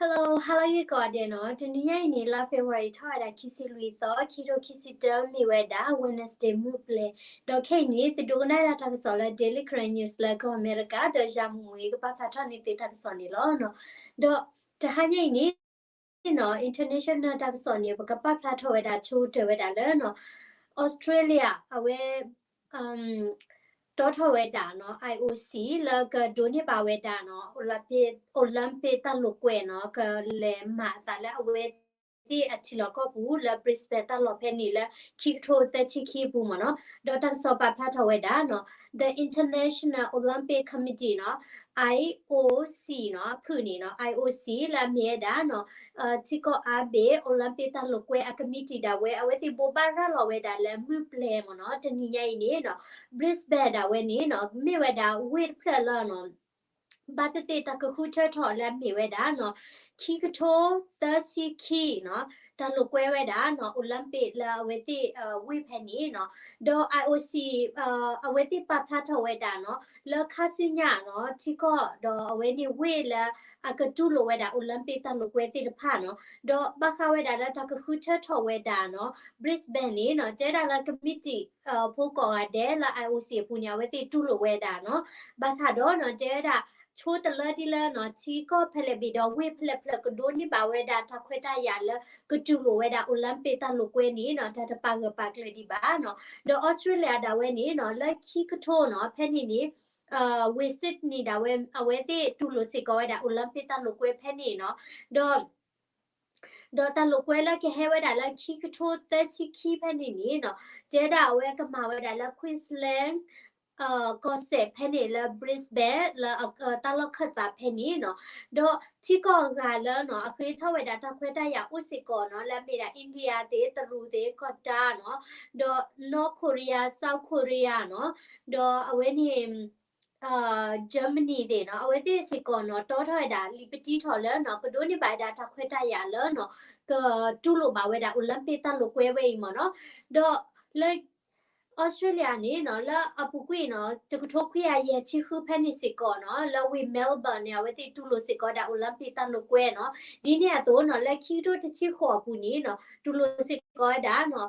Hello, hello ယကိးဂၤဒဲးနီၤ, တနံၤညါအံၤန့ၣ် လါ February ထီၣ်ဝဲဒၣ်ခံဆံလွံၢ်သီ, ခံထိခံဆံတၢ မ့ၢ်ဝဲဒၣ် Wednesday မုၢ်ပျဲၤ, ဒီးခဲအံၤန့ၣ် သုဒိကနၣ်ဝဲဒၣ်တၢ်ကစီၣ်လၢ Daily Karen News လၢကီၢ်အမဲရကၤ, ဒီးယၤမုၢ်မုၢ်အံၤ ကပာ်ဖျါထီၣ်န့ၢ်သုတၢ်ကစီၣ်န့ၣ်လီၤ. ဒီးတဟါညါအံၤန့ၣ်နီၤ international တၢ်ကစီၣ်န့ၣ် ပကပာ်ဖျါထီၣ်ဝဲဒၣ်ဆိကတၢၢ်ဝဲဒၣ်လၢနီၤ Australia အဝဲ တီထီၣ်ဝဲဒၣ်နီၤ IOC လၢကဒိးန့ၢ်ဘၣ်ဝဲဒၣ်နီၤ Olympic တၢ်လိာ်ကွဲနီၤ ကလဲၤမၤအသးလၢအဝဲသ့ၣ်အထံလီၢ်ကီၢ်ပူၤလၢ Brisbane တၢ်လီၢ်ဖဲန့ၣ်လၢ ခံကထိသၢဆံခံအပူၤမ့ၢ်နီၤ, ဒီးတၢ်ကစီၣ်ပာ်ဖျါထီၣ်ဝဲဒၣ်နီၤ The International Olympic Committee နီၤ IOC နီၤ အဖုၣ်န့ၣ်နီၤ IOC လၢအမ့ၢ်ဝဲဒၣ်နီၤ ထံကီၢ်အါဘ့ၣ် Olympic တၢ်လိာ်ကွဲအကမံးတံာ်ဒၣ်ဝဲ အဝဲသ့ၣ်ဘိးဘၣ်ရၤလီၤဝဲဒၣ်လၢမုၢ်ပျဲၤမ့ၢ်နီၤ တနံၤညါအံၤန့ၣ်နီၤ Brisbane ဒၣ်ဝဲန့ၣ်နီၤ မ့ၢ်ဝဲဒၣ်ဝ့ၢ်တဖျၢၣ်လၢနီၤ ဘၣ်သ့ၣ်သ့ၣ်တၢ်ကဃုထၢထီၣ်လၢအမ့ၢ်ဝဲဒၣ်နီၤ ခံကထိသၢဆံခံနီၤ တၢ်လိာ်ကွဲဝဲဒၣ်နီၤ Olympic လၢအဝဲသ့ၣ်ဝ့ၢ်ဖဲန့ၣ်နီၤ, ဒီး IOC အဝဲသ့ၣ်ပာ်ဖျါထီၣ်ဝဲဒၣ်နီၤ လၢခါဆူညါနီၤ ထံကီၢ်ဒီးအဝဲန့ၣ်ဝ့ၢ်လၢအကတူၢ်လိာ်ဝဲဒၣ် Olympic တၢ်လိာ်ကွဲသ့ၣ်တဖၣ်နီၤ, ဒီးဘၣ်ဃးဝဲဒၣ်လၢတၢ်ကဃုထၢထီၣ်ဝဲဒၣ်နီၤ Brisbane န့ၣ်နီၤ တဲဒၣ်လၢကမံးတံာ် ဖိကိးဂၤဒဲးလၢ IOC အပူၤန့ၣ် အဝဲသ့ၣ်တူၢ်လိာ်ဝဲဒၣ်နီၤ, ဘၣ်ဆၣ်ဒီးနီၤ တဲဝဲဒၣ် ဆိတလၢဒ်လၢနီၤ ထံကီၢ်ဖဲလဲၣ်ဘ့ၣ်ဒီးဝ့ၢ်ဖဲလဲၣ်ဖဲလဲၣ် ကဒိးန့ၢ်ဘၣ်ဝဲဒၣ်တၢ်ခွဲးတၢ်ယာ်လၢကတူၢ်လိာ်ဝဲဒၣ် Olympic တၢ်လိာ်ကွဲန့ၣ်နီၤ တၢ်တပာ်ဂၢၢ်ပာ်ကျၢၤဒံးဘၣ်နီၤ, ဒီး Australia ဒၣ်ဝဲန့ၣ်နီၤ လၢခံကထိနီၤ ဖဲန့ၣ်န့ၣ် ဝ့ၢ် Sydney ဒၣ်ဝဲ အဝဲသ့ၣ်တူၢ်လိာ်စ့ၢ်ကီးဝဲဒၣ် Olympic တၢ်လိာ်ကွဲဖဲန့ၣ်နီၤ, ဒီး ဒီးတၢ်လိာ်ကွဲလၢကဟဲဝဲဒၣ်လၢခံကထိသၢဆံခံဖဲန့ၣ်န့ၣ်နီၤ တဲဒၣ်အဝဲကမၤဝဲဒၣ်လၢ Queensland ကီၢ်စဲၣ်ဖဲန့ၣ်လၢ Brisbane လၢတၢ်လီၢ်ခၢၣ်သးဖဲန့ၣ်နီၤ, ဒီးထံကီၢ်အဂၤလၢနီၤ အဃ့ထီၣ်ဝဲဒၣ်တၢ်ခွဲးတၢ်ယာ်အိၣ်စ့ၢ်ကီးနီၤ လၢအမ့ၢ်ဒၣ် India သ့ၣ် တရူးသ့ၣ် ကီၢ်တၢ်နီၤ, ဒီး North Korea South Korea နီၤ, ဒီးအဝဲန့ၣ် Germany သ့ၣ်နီၤ အဝဲသ့ၣ်စ့ၢ်ကီးနီၤ တီထီၣ်ဝဲဒၣ်လံာ်ပတံထီၣ်လၢနီၤ ကဒိးန့ၢ်ဘၣ်ဝဲဒၣ်တၢ်ခွဲးတၢ်ယာ်လၢနီၤ ကတူၢ်လိာ်ဘၣ်ဝဲဒၣ် Olympic တၢ်လိာ်ကွဲဝဲအံၤမ့ၢ်နီၤ, ဒီးလၢ Australia န့ၣ်နီၤ လၢအပူၤကွံာ်နီၤ တကထိခွံကယၤယဲၢ်ဆံဃုဖဲန့ၣ်စ့ၢ်ကီးနီၤ လၢဝ့ၢ် Melbourne န့ၣ် အဝဲသ့ၣ်တူၢ်လိာ်စ့ၢ်ကီးဝဲဒၣ် Olympic တၢ်လိာ်ကွဲနီၤ, ဒ်န့ၣ်အသိးနီၤ လၢခံကထိတဆံဃိးအပူၤန့ၣ်နီၤ တူၢ်လိာ်စ့ၢ်ကီးဝဲဒၣ်နီၤ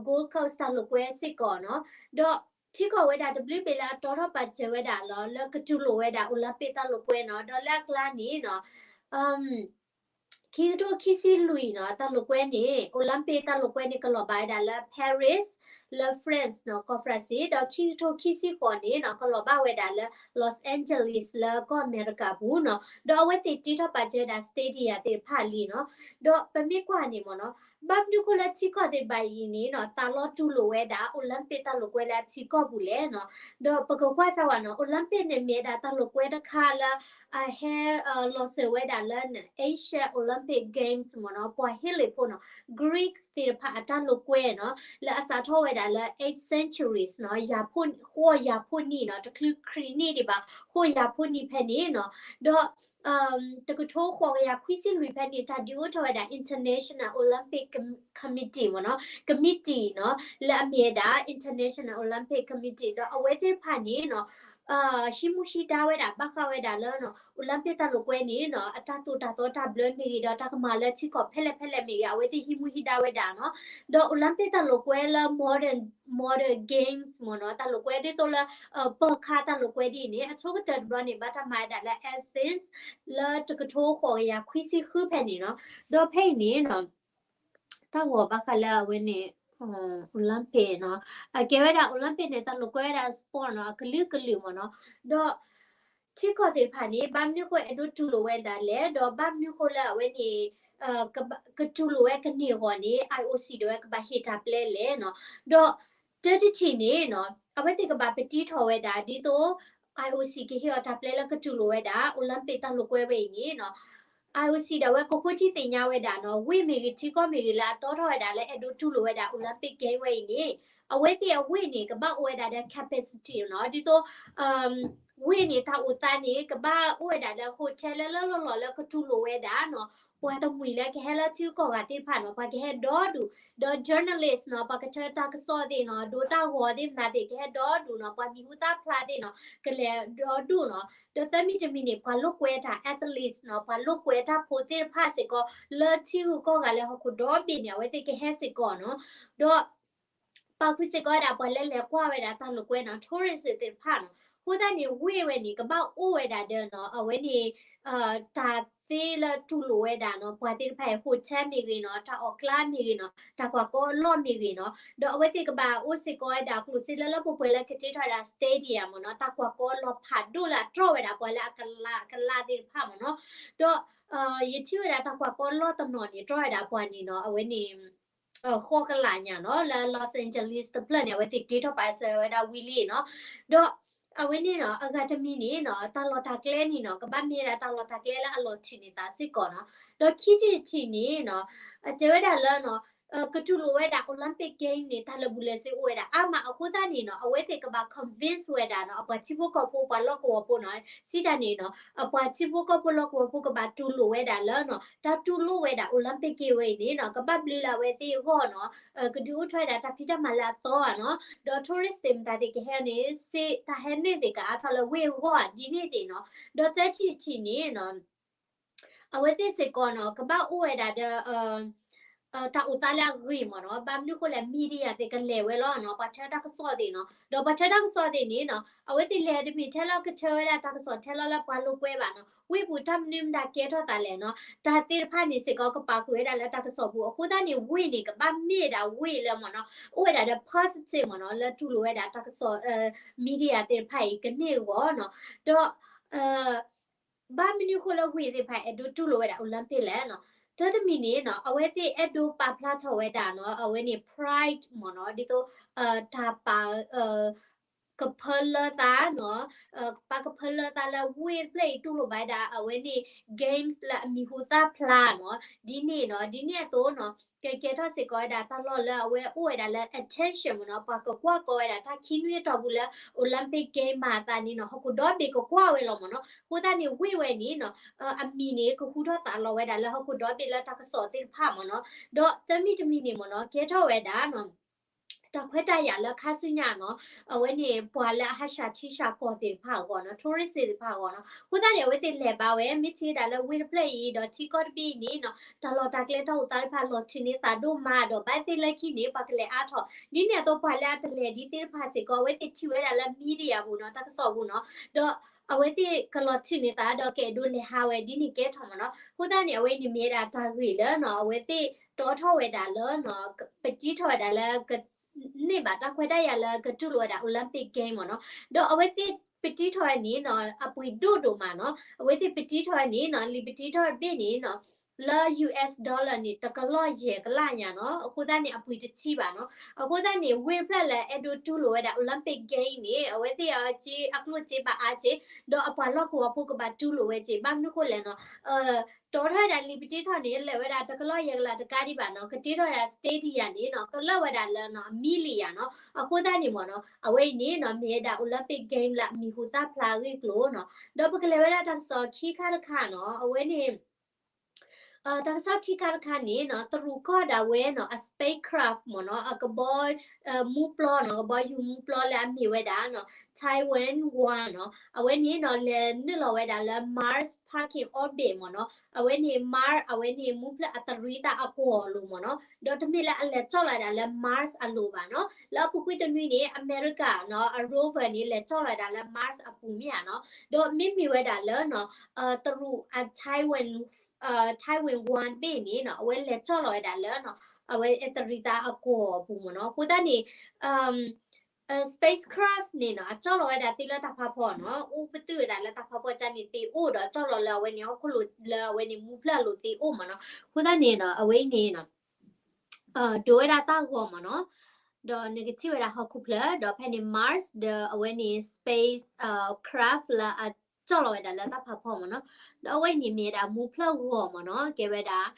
Gold Coast တၢ်လိာ်ကွဲစ့ၢ်ကီးနီၤ, ဒီးထံကီၢ်ဝဲဒၣ်တဘျုးဘ့ၣ်လၢအတီထီၣ်ပာ်စၢၤဝဲဒၣ်လီၤ လၢကတူၢ်လိာ်ဝဲဒၣ် Olympic တၢ်လိာ်ကွဲနီၤ, ဒီးလၢအကျါန့ၣ်နီၤ ခံကထိခံဆံလွံၢ်နီၤ တၢ်လိာ်ကွဲန့ၣ် Olympic တၢ်လိာ်ကွဲန့ၣ် ကလီၤဘၣ်ဝဲဒၣ်လၢ Paris လၢ France နီၤ ကီၢ် France ဒီးခံကထိခံဆံဃိးန့ၣ်နီၤ ကလီၤဘၣ်ဝဲဒၣ်လၢ Los Angeles လၢကီၢ်အမဲရကၤအပူၤနီၤ, ဒီးအဝဲသ့ၣ်တ့ထီၣ်ပာ်စၢၤဝဲဒၣ် stadium သ့ၣ်တဖၣ်လံနီၤ, ဒီးပမ့ၢ်ကွၢ်န့ၣ်မ့ၢ်နီၤ ဘၣ်မနုၤဃိလၢထံကီၢ်သ့ၣ်တဖၣ်အံၤန့ၣ်နီၤ သးလီတူၢ်လိာ်ဝဲဒၣ် Olympic တၢ်လိာ်ကွဲလၢအထံကီၢ်ပူၤလဲၣ်နီၤ, ဒီးပကကွၢ်စၢ်ဝဲနီၤ Olympic န့ၣ်မ့ၢ်ဝဲဒၣ်တၢ်လိာ်ကွဲတခါလၢ အဟဲလီၤစၢၤဝဲဒၣ်လၢ Ancient Olympic Games မ့ၢ်နီၤ ပှၤဟ့လ့ၣ်ဖိနီၤ Greek သ့ၣ်တဖၣ်အတၢ်လိာ်ကွဲနီၤ လၢအစးထီၣ်ဝဲဒၣ်လၢ eight centuries နီၤ ဃိးယၤဖိနံၣ်နီၤ တချုးခရံာ်နံၣ်ဒံးဘၣ် ဃိးယၤဖိနံၣ်ဖဲန့ၣ်နီၤ, ဒီး တကထိဃိးကယၤခွံဆံလွံၢ်ဖဲန့ၣ် တၢ်ဒုးအိၣ်ထီၣ်ဝဲဒၣ် International Olympic Committee မ့ၢ်နီၤ ကမံးတံာ်နီၤ လၢအမ့ၢ်ဝဲဒၣ် International Olympic Committee ဒီးအဝဲသ့ၣ်တဖၣ်န့ၣ်နီၤ ဟံးမူဟံးဒါဝဲဒၣ် ဘၣ်ဃးဝဲဒၣ်လၢနီၤ Olympic တၢ်လိာ်ကွဲန့ၣ်နီၤ အတၢ်သိၣ်တၢ်သီတၢ်ဘျၢမ့ၢ်ဂ့ၤ ဒီးတၢ်ကမၤလၢထံကီၢ်ဖဲလဲၣ်ဖဲလဲၣ်မ့ၢ်ဂ့ၤ အဝဲသ့ၣ်ဟံးမူဟံးဒါဝဲဒၣ်နီၤ, ဒီး Olympic တၢ်လိာ်ကွဲလၢ modern modern games မ့ၢ်နီၤ တၢ်လိာ်ကွဲဒ်သိးလၢ ပၢၤခါတၢ်လိာ်ကွဲဒ်အံၤန့ၣ် အဆိကတၢၢ်တဘျီန့ၣ် ဘၣ်တၢ်မၤဝဲဒၣ်လၢ Athens လၢတကထိဃိးကယၤခွံဆံဃုဖဲန့ၣ်နီၤ, ဒီးဖဲအံၤန့ၣ်နီၤ တၢ်ဂီၤဘၣ်ဃးလၢအဝဲန့ၣ် Olympic နီၤ အကဲဝဲဒၣ် Olympic န့ၣ် တၢ်လိာ်ကွဲဝဲဒၣ် sport နီၤ အကလုာ်ကလုာ်မ့ၢ်နီၤ, ဒီး ထံကီၢ်သ့ၣ်တဖၣ်န့ၣ် ဘၣ်မနုၤဃိအဲၣ်ဒိးတူၢ်လိာ်ဝဲဒၣ်လဲၣ် ဒီးဘၣ်မနုၤဃိလၢအဝဲန့ၣ် ကတူၢ်လိာ်ဝဲကန့ၢ်အဂီၢ်န့ၣ် IOC ဒၣ်ဝဲကဘၣ်ဟ့ၣ်တၢ်ပျဲလဲၣ်နီၤ, ဒီးတၢ်တထံၣ်န့ၣ်နီၤ အဝဲသ့ၣ်ကဘၣ်ပတံထီၣ်ဝဲဒၣ် ဒ်သိး IOC ကဟ့ၣ်အီၤတၢ်ပျဲလၢကတူၢ်လိာ်ဝဲဒၣ် Olympic တၢ်လိာ်ကွဲဝဲအံၤန့ၣ်နီၤ IOC ဒၣ်ဝဲကဃိထံသ့ၣ်ညါဝဲဒၣ်နီၤ ဝ့ၢ်မ့ၢ်ဂ့ၤ ထံကီၢ်မ့ၢ်ဂ့ၤလၢအတီထီၣ်ဝဲဒၣ်လၢအဲၣ်ဒိးတူၢ်လိာ်ဝဲဒၣ် Olympic Game ဝဲအံၤန့ၣ် အဝဲသ့ၣ်အဝ့ၢ်န့ၣ် ကဘၣ်အိၣ်ဝဲဒၣ်ဒီး capacity နီၤ ဒ်သိး အ ဝ့ၢ်န့ၣ် တၢ်အိၣ်သးန့ၣ် ကဘၣ်အိၣ်ဝဲဒၣ်လၢ hotel လၢလၢလီၢ်လီၢ်လၢကတူၢ်လိာ်ဝဲဒၣ်နီၤ ပှၤတမှံၤလၢကဟဲလၢထံဂုၤကီၢ်ဂၤသ့ၣ်တဖၣ်နီၤ ပှၤကဟဲဒီဒူၣ်, ဒီး journalist နီၤ ပှၤကထၢတၢ်ကစီၣ်သ့ၣ်နီၤ ဒိတၢ်ဂီၤသ့ၣ်မနုၤသ့ၣ် ကဟဲဒီဒူၣ်နီၤ ပှၤမံၤဟူသၣ်ဖျါသ့ၣ်နီၤ ကလဲၤဒီဒူၣ်နီၤ ဒီးသၢမံၤတမံၤန့ၣ် ပှၤလိာ်ကွဲတၢ် athletes နီၤ ပှၤလိာ်ကွဲတၢ်ဖိသ့ၣ်တဖၣ်စ့ၢ်ကီး လၢထံဂုၤကီၢ်ဂၤလၢဟီၣ်ခိၣ်ဒီဘ့ၣ်န့ၣ် အဝဲသ့ၣ်ကဟဲစ့ၢ်ကီးနီၤ ဒီး ပာ်ဃုာ်စ့ၢ်ကီးဝဲဒၣ် ပှၤလၢလဲၤကွၢ်ဝဲဒၣ်တၢ်လိာ်ကွဲနီၤ tourist သ့ၣ်တဖၣ်နီၤ အဃိသတးန့ၣ် ဝ့ၢ်ဝဲန့ၣ် ကဘၣ်အိၣ်ဝဲဒၣ်ဒီးနီၤ အဝဲန့ၣ် တၢ်သ့လၢတူၢ်လိာ်ဝဲဒၣ်နီၤ ပှၤသ့ၣ်တဖၣ်အံၤ hotel မ့ၢ်ဂ့ၤနီၤ တၢ်အီၣ်ကျါမ့ၢ်ဂ့ၤနီၤ တၢ်ကွၢ်ကီလီၢ်မ့ၢ်ဂ့ၤနီၤ ဒီးအဝဲသ့ၣ်ကဘၣ်အိၣ်စ့ၢ်ကီးဝဲဒၣ် ကျိၣ်စ့လၢလၢပှဲၤပှဲၤလၢကတ့ထီၣ်ဝဲဒၣ် stadium မ့ၢ်နီၤ တၢ်ကွၢ်ကီလီၢ်ဖးဒိၣ်လၢအတြီဝဲဒၣ်ပှၤလၢအကလးကလးသ့ၣ်တဖၣ်မ့ၢ်နီၤ ဒီး ယထံၣ်ဝဲဒၣ်တၢ်ကွၢ်ကီလီၢ်တနီၤန့ၣ် တြီဝဲဒၣ်ပှၤန့ၣ်နီၤ အဝဲန့ၣ် ဃိးကလးညါနီၤ လၢ Los Angeles တဖျၢၣ်န့ၣ် အဝဲသ့ၣ်ကတ့ထီၣ်ပာ်စၢၤဝဲဒၣ်ဝံၤလံနီၤ ဒီးအဝဲန့ၣ်နီၤ အဂၤတမံၤန့ၣ်နီၤ တၢ်လီၢ်တၢ်ကျဲန့ၣ်နီၤ ကဘၣ်မ့ၢ်ဝဲဒၣ်တၢ်လီၢ်တၢ်ကျဲလၢအလီၤထုးန့ၢ်သးစ့ၢ်ကီးနီၤ ဒီးခံထံၣ်တထံၣ်န့ၣ်နီၤ အတဲဝဲဒၣ်လၢနီၤ ကတူၢ်လိာ်ဝဲဒၣ် Olympic Game န့ၣ် တၢ်လၢာ်ဘူၣ်လၢာ်စ့အိၣ်ဝဲဒၣ်အါမး အဃိသတးန့ၣ်နီၤ အဝဲသ့ၣ်ကဘၣ် convince ဝဲဒၣ်နီၤ အပှၤထံဖိကီၢ်ဖိပှၤလီၢ်ကဝီၤဖိနီၤ စံးတၢ်န့ၣ်နီၤ အပှၤထံဖိကီၢ်ဖိလီၢ်ကဝီၤဖိကဘၣ်တူၢ်လိာ်ဝဲဒၣ်လၢနီၤ တၢ်တူၢ်လိာ်ဝဲဒၣ် Olympic Game ဝဲအံၤန့ၣ်နီၤ ကဘၣ်ဘျုးလၢအဝဲသ့ၣ်အဂီၢ်နီၤ ကဒုးအိၣ်ထီၣ်ဝဲဒၣ်တၢ်ဖံးတၢ်မၤလၢအသီဧါနီၤ ဒီး tourist သ့ၣ်မတၤသ့ၣ်ကဟဲန့ၣ် စ့ တၢ်ဟဲန့ၢ်သ့ၣ်ကအါထီၣ်လၢဝ့ၢ်အဂီၢ်ဧါ ဒ်န့ၣ်သ့ၣ်နီၤ ဒီးသၢထံၣ်တထံၣ်န့ၣ်နီၤ အဝဲသ့ၣ်စ့ၢ်ကီးနီၤ ကဘၣ်အိၣ်ဝဲဒၣ်ဒီး တၢ်အိၣ်သးလၢအဂ့ၤမ့ၢ်နီၤ ဘၣ်မနုၤဃိလဲၣ် media သ့ၣ်ကလဲၤဝဲလီၤနီၤ ပှၤထၢတၢ်ကစီၣ်သ့ၣ်နီၤ ဒီးပှၤထၢတၢ်ကစီၣ်သ့ၣ်န့ၣ်နီၤ အဝဲသ့ၣ်လဲၤတမ့ၢ်ထဲလၢကထၢဝဲဒၣ်တၢ်ကစီၣ်ထဲလီၤလၢပှၤလိာ်ကွဲဘၣ်နီၤ ဝ့ၢ်ပူၤတၢ်မနုၤမတၤကဲထီၣ်သးလဲၣ်နီၤ တၢ်သ့ၣ်တဖၣ်န့ၣ်စ့ၢ်ကီးကပာ်ဃုာ်ဝဲဒၣ်လၢတၢ်ကစီၣ်ပူၤ အဃိသတးန့ၣ် ဝ့ၢ်န့ၣ် ကဘၣ်မ့ၢ်ဒၣ်ဝ့ၢ်လၢမ့ၢ်နီၤ အိၣ်ဝဲဒၣ်ဒီး positive မ့ၢ်နီၤ လၢတူၢ်လိာ်ဝဲဒၣ်တၢ်ကစီၣ် media သ့ၣ်တဖၣ်အံၤကန့ၢ်အဂီၢ်နီၤ ဒီး ဘၣ်မနုၤဃိလၢဝ့ၢ်သ့ၣ်တဖၣ်အဲၣ်ဒိးတူၢ်လိာ်ဝဲဒၣ် Olympic လဲၣ်နီၤ ဒီးတမံၤန့ၣ်နီၤ အဝဲသ့ၣ်အဲၣ်ဒိးပာ်ဖျါထီၣ်ဝဲဒၣ်နီၤ အဝဲန့ၣ် pride မ့ၢ်နီၤ ဒ်သိး တၢ်ပာ် ကဖၢလၢသးနီၤ ပာ်ကဖၢလၢသးလၢဝ့ၢ်တဖျၢၣ်အံၤတူၢ်လိာ်ဘၣ်ဝဲဒၣ် အဝဲန့ၣ် games လၢအမံၤဟူသၣ်ဖျါနီၤ ဒ်န့ၣ်နီၤ ဒ်န့ၣ်အသိးနီၤ ကကဲထီၣ်စ့ၢ်ကီးဝဲဒၣ်တၢ်လီၢ်လၢအဝဲအိၣ်ဝဲဒၣ်လၢ attention မ့ၢ်နီၤ ပှၤကကွၢ်ကီဝဲဒၣ်တၢ်ခံနွံအတီၢ်ပူၤလၢ Olympic Game မၤအသးန့ၣ်နီၤ ဟီၣ်ခိၣ်ဒီဘ့ၣ်ကကွၢ်ဝဲလီၤမ့ၢ်နီၤ အဃိသတးန့ၣ် ဝ့ၢ်ဝဲန့ၣ်နီၤ အမံၤန့ၣ် ကဟူထီၣ်သးလီၤဝဲဒၣ်လၢဟီၣ်ခိၣ်ဒီဘ့ၣ်လၢတၢ်ကစီၣ်သ့ၣ်တဖၣ်မ့ၢ်နီၤ ဒီးသၢမံၤတမံၤန့ၣ်မ့ၢ်နီၤ ကဲထီၣ်ဝဲဒၣ်နီၤ တၢ်ခွဲးတၢ်ယာ်လၢခါဆူညါနီၤ အဝဲန့ၣ် ပှၤလၢအဟးဆှၣ်ထံဆှၣ်ကီၢ်သ့ၣ်တဖၣ်အဂီၢ်နီၤ tourist သ့ၣ်တဖၣ်အဂီၢ်နီၤ အဃိသတးန့ၣ် အဝဲသ့ၣ်လဲၤဘါဝဲ မ့ၢ်ထံၣ်ဝဲဒၣ်လၢဝ့ၢ်တဖျၢၣ်အံၤ ဒီးထံကီၢ်တဘ့ၣ်အံၤန့ၣ်နီၤ တၢ်လီၢ်တၢ်ကျဲတၢ်အိၣ်သးတဖၣ်လီၤထုးန့ၢ်သးဒိၣ်မးဒီး ဘၣ်သ့ၣ်လၢခံန့ၣ် ပှၤကလဲၤအါထီၣ် ဒ်န့ၣ်အသိးပှၤလၢအတလဲၤဒံးသ့ၣ်တဖၣ်စ့ၢ်ကီး အဝဲသ့ၣ်ထံၣ်ဝဲဒၣ်လၢ media ပူၤနီၤ တၢ်ကစီၣ်ပူၤနီၤ ဒီး အဝဲသ့ၣ်ကလီၤထုးန့ၢ်သးဒီးကအဲၣ်ဒိးလဲၤဟးဝဲဒ်န့ၣ်ကဲထီၣ်မ့ၢ်နီၤ အဃိသတးန့ၣ် အဝဲန့ၣ်မ့ၢ်ဝဲဒၣ်တၢ်ဂ့ၢ်လၢနီၤ အဝဲသ့ၣ်တီထီၣ်ဝဲဒၣ်လၢနီၤ ပတံထီၣ်ဝဲဒၣ်လၢ ကန့ၢ်ဘၣ်တၢ်ခွဲးတၢ်ယာ်လၢကတူၢ်လိာ်ဝဲဒၣ် Olympic Game မ့ၢ်နီၤ ဒီးအဝဲသ့ၣ်ပတံထီၣ်ဝဲန့ၣ်နီၤ အပှ့ၤဒိၣ်ဒိၣ်မးနီၤ အဝဲသ့ၣ်ပတံထီၣ်ဝဲန့ၣ်နီၤ လံာ်ပတံထီၣ်တဘ့ၣ်န့ၣ်နီၤ လၢ US dollar န့ၣ် တကလီၢ်ယဲၢ်ကလးညါနီၤ အဃိသတးန့ၣ် အပှ့ၤတဆံဘၣ်နီၤ အဃိသတးန့ၣ် ဝ့ၢ်တဖျၢၣ်လၢအဲၣ်ဒိးတူၢ်လိာ်ဝဲဒၣ် Olympic Game န့ၣ် အဝဲသ့ၣ်အစ့ အကျိၣ်စ့ဘၣ်အါစ့ ဒီးအပှၤလီၢ်ကဝီၤဖိကဘၣ်တူၢ်လိာ်ဝဲစ့ ဘၣ်မနုၤဃိလဲၣ်နီၤ တီထီၣ်ဝဲဒၣ်လံာ်ပတံထီၣ်န့ၣ် လဲၤဝဲဒၣ်တကလီၢ်ယဲၢ်ကလးတကးဒံးဘၣ်နီၤ ကတ့ထီၣ်ဝဲဒၣ် stadium န့ၣ်နီၤ ကလၢာ်ဝဲဒၣ်လၢနီၤ အမံၤလံယါနီၤ အဃိသတးန့ၣ်မ့ၢ်နီၤ အဝဲအံၤန့ၣ်နီၤ မ့ၢ်ဝဲဒၣ် Olympic Game လၢအမံၤဟူသၣ်ဖျါအဂ့ၢ်အကျိၤနီၤ ဒီးပကလဲၤဝဲဒၣ်တၢ်ကစီၣ်ခံခါတခါနီၤ အဝဲန့ၣ် တၢ်ကစီၣ်ခံခါတခါန့ၣ်နီၤ တရူးကီၢ်ဒၣ်ဝဲနီၤ အ spacecraft မ့ၢ်နီၤ အကဘီ မူပျီနီၤ ကဘီယူၤမူပျီလၢအမ့ၢ်ဝဲဒၣ်နီၤ Taiwan One နီၤ အဝဲန့ၣ်နီၤ လဲၤနုာ်လီၤဝဲဒၣ်လၢ Mars parking orbit မ့ၢ်နီၤ အဝဲန့ၣ် Mars အဝဲန့ၣ် မူဖျၢၣ်အတရံးသးအကွီၢ်အလိၤမ့ၢ်နီၤ ဒီးတမ့ၢ်လၢအလဲၤကၠီၣ်လီၤဝဲဒၣ်လၢ Mars အလိၤဘၣ်နီၤ လၢအပူၤကွံာ်တနွံန့ၣ် အမဲရကၤနီၤ အ rover န့ၣ် လဲၤကၠီၣ်လီၤဝဲဒၣ်လၢ Mars အပူၤမ့ၢ်ဧါနီၤ ဒီးမ့မ့ၢ်ဝဲဒၣ်လၢနီၤ တရူးအ Taiwan Taiwan One တဘ့ၣ်န့ၣ်နီၤ အဝဲလဲၤကၠီၣ်လီၤဝဲဒၣ်လၢနီၤ အဝဲတရံးသးအကွီၢ်အပူၤမ့ၢ်နီၤ အဃိသတးန့ၣ် spacecraft န့ၣ်နီၤ အကၠီၣ်လီၤဝဲဒၣ်သ့လၢတၢ်ဖးဖီနီၤ အိၣ်ပတုာ်ဝဲဒၣ်လၢတၢ်ဖးဖီကၢန့ၣ်သ့အိၣ်ဒီးကၠီၣ်လီၤလၢအဝဲန့ၣ် ဟီၣ်ခိၣ်လိၤလၢအဝဲန့ၣ် မူဖျၢၣ်အလိၤသ့အိၣ်မ့ၢ်နီၤ အဃိသတးန့ၣ်နီၤ အဝဲအံၤန့ၣ်နီၤ ဒိးဝဲဒၣ်တၢ်ဂီၤမ့ၢ်နီၤ ဒီးနကထံၣ်ဝဲဒၣ်ဟီၣ်ခိၣ်ဖျၢၣ် ဒီးဖဲန့ၣ် Mars ဒီးအဝဲန့ၣ် space craft လၢအကၠီၣ်လီၤဝဲဒၣ်လၢတၢ်ဖးဖီမ့ၢ်နီၤ ဒီးအဝဲအံၤန့ၣ်မ့ၢ်ဝဲဒၣ်မူဖျၢၣ်ဂီၤမ့ၢ်နီၤ ကဲဝဲဒၣ်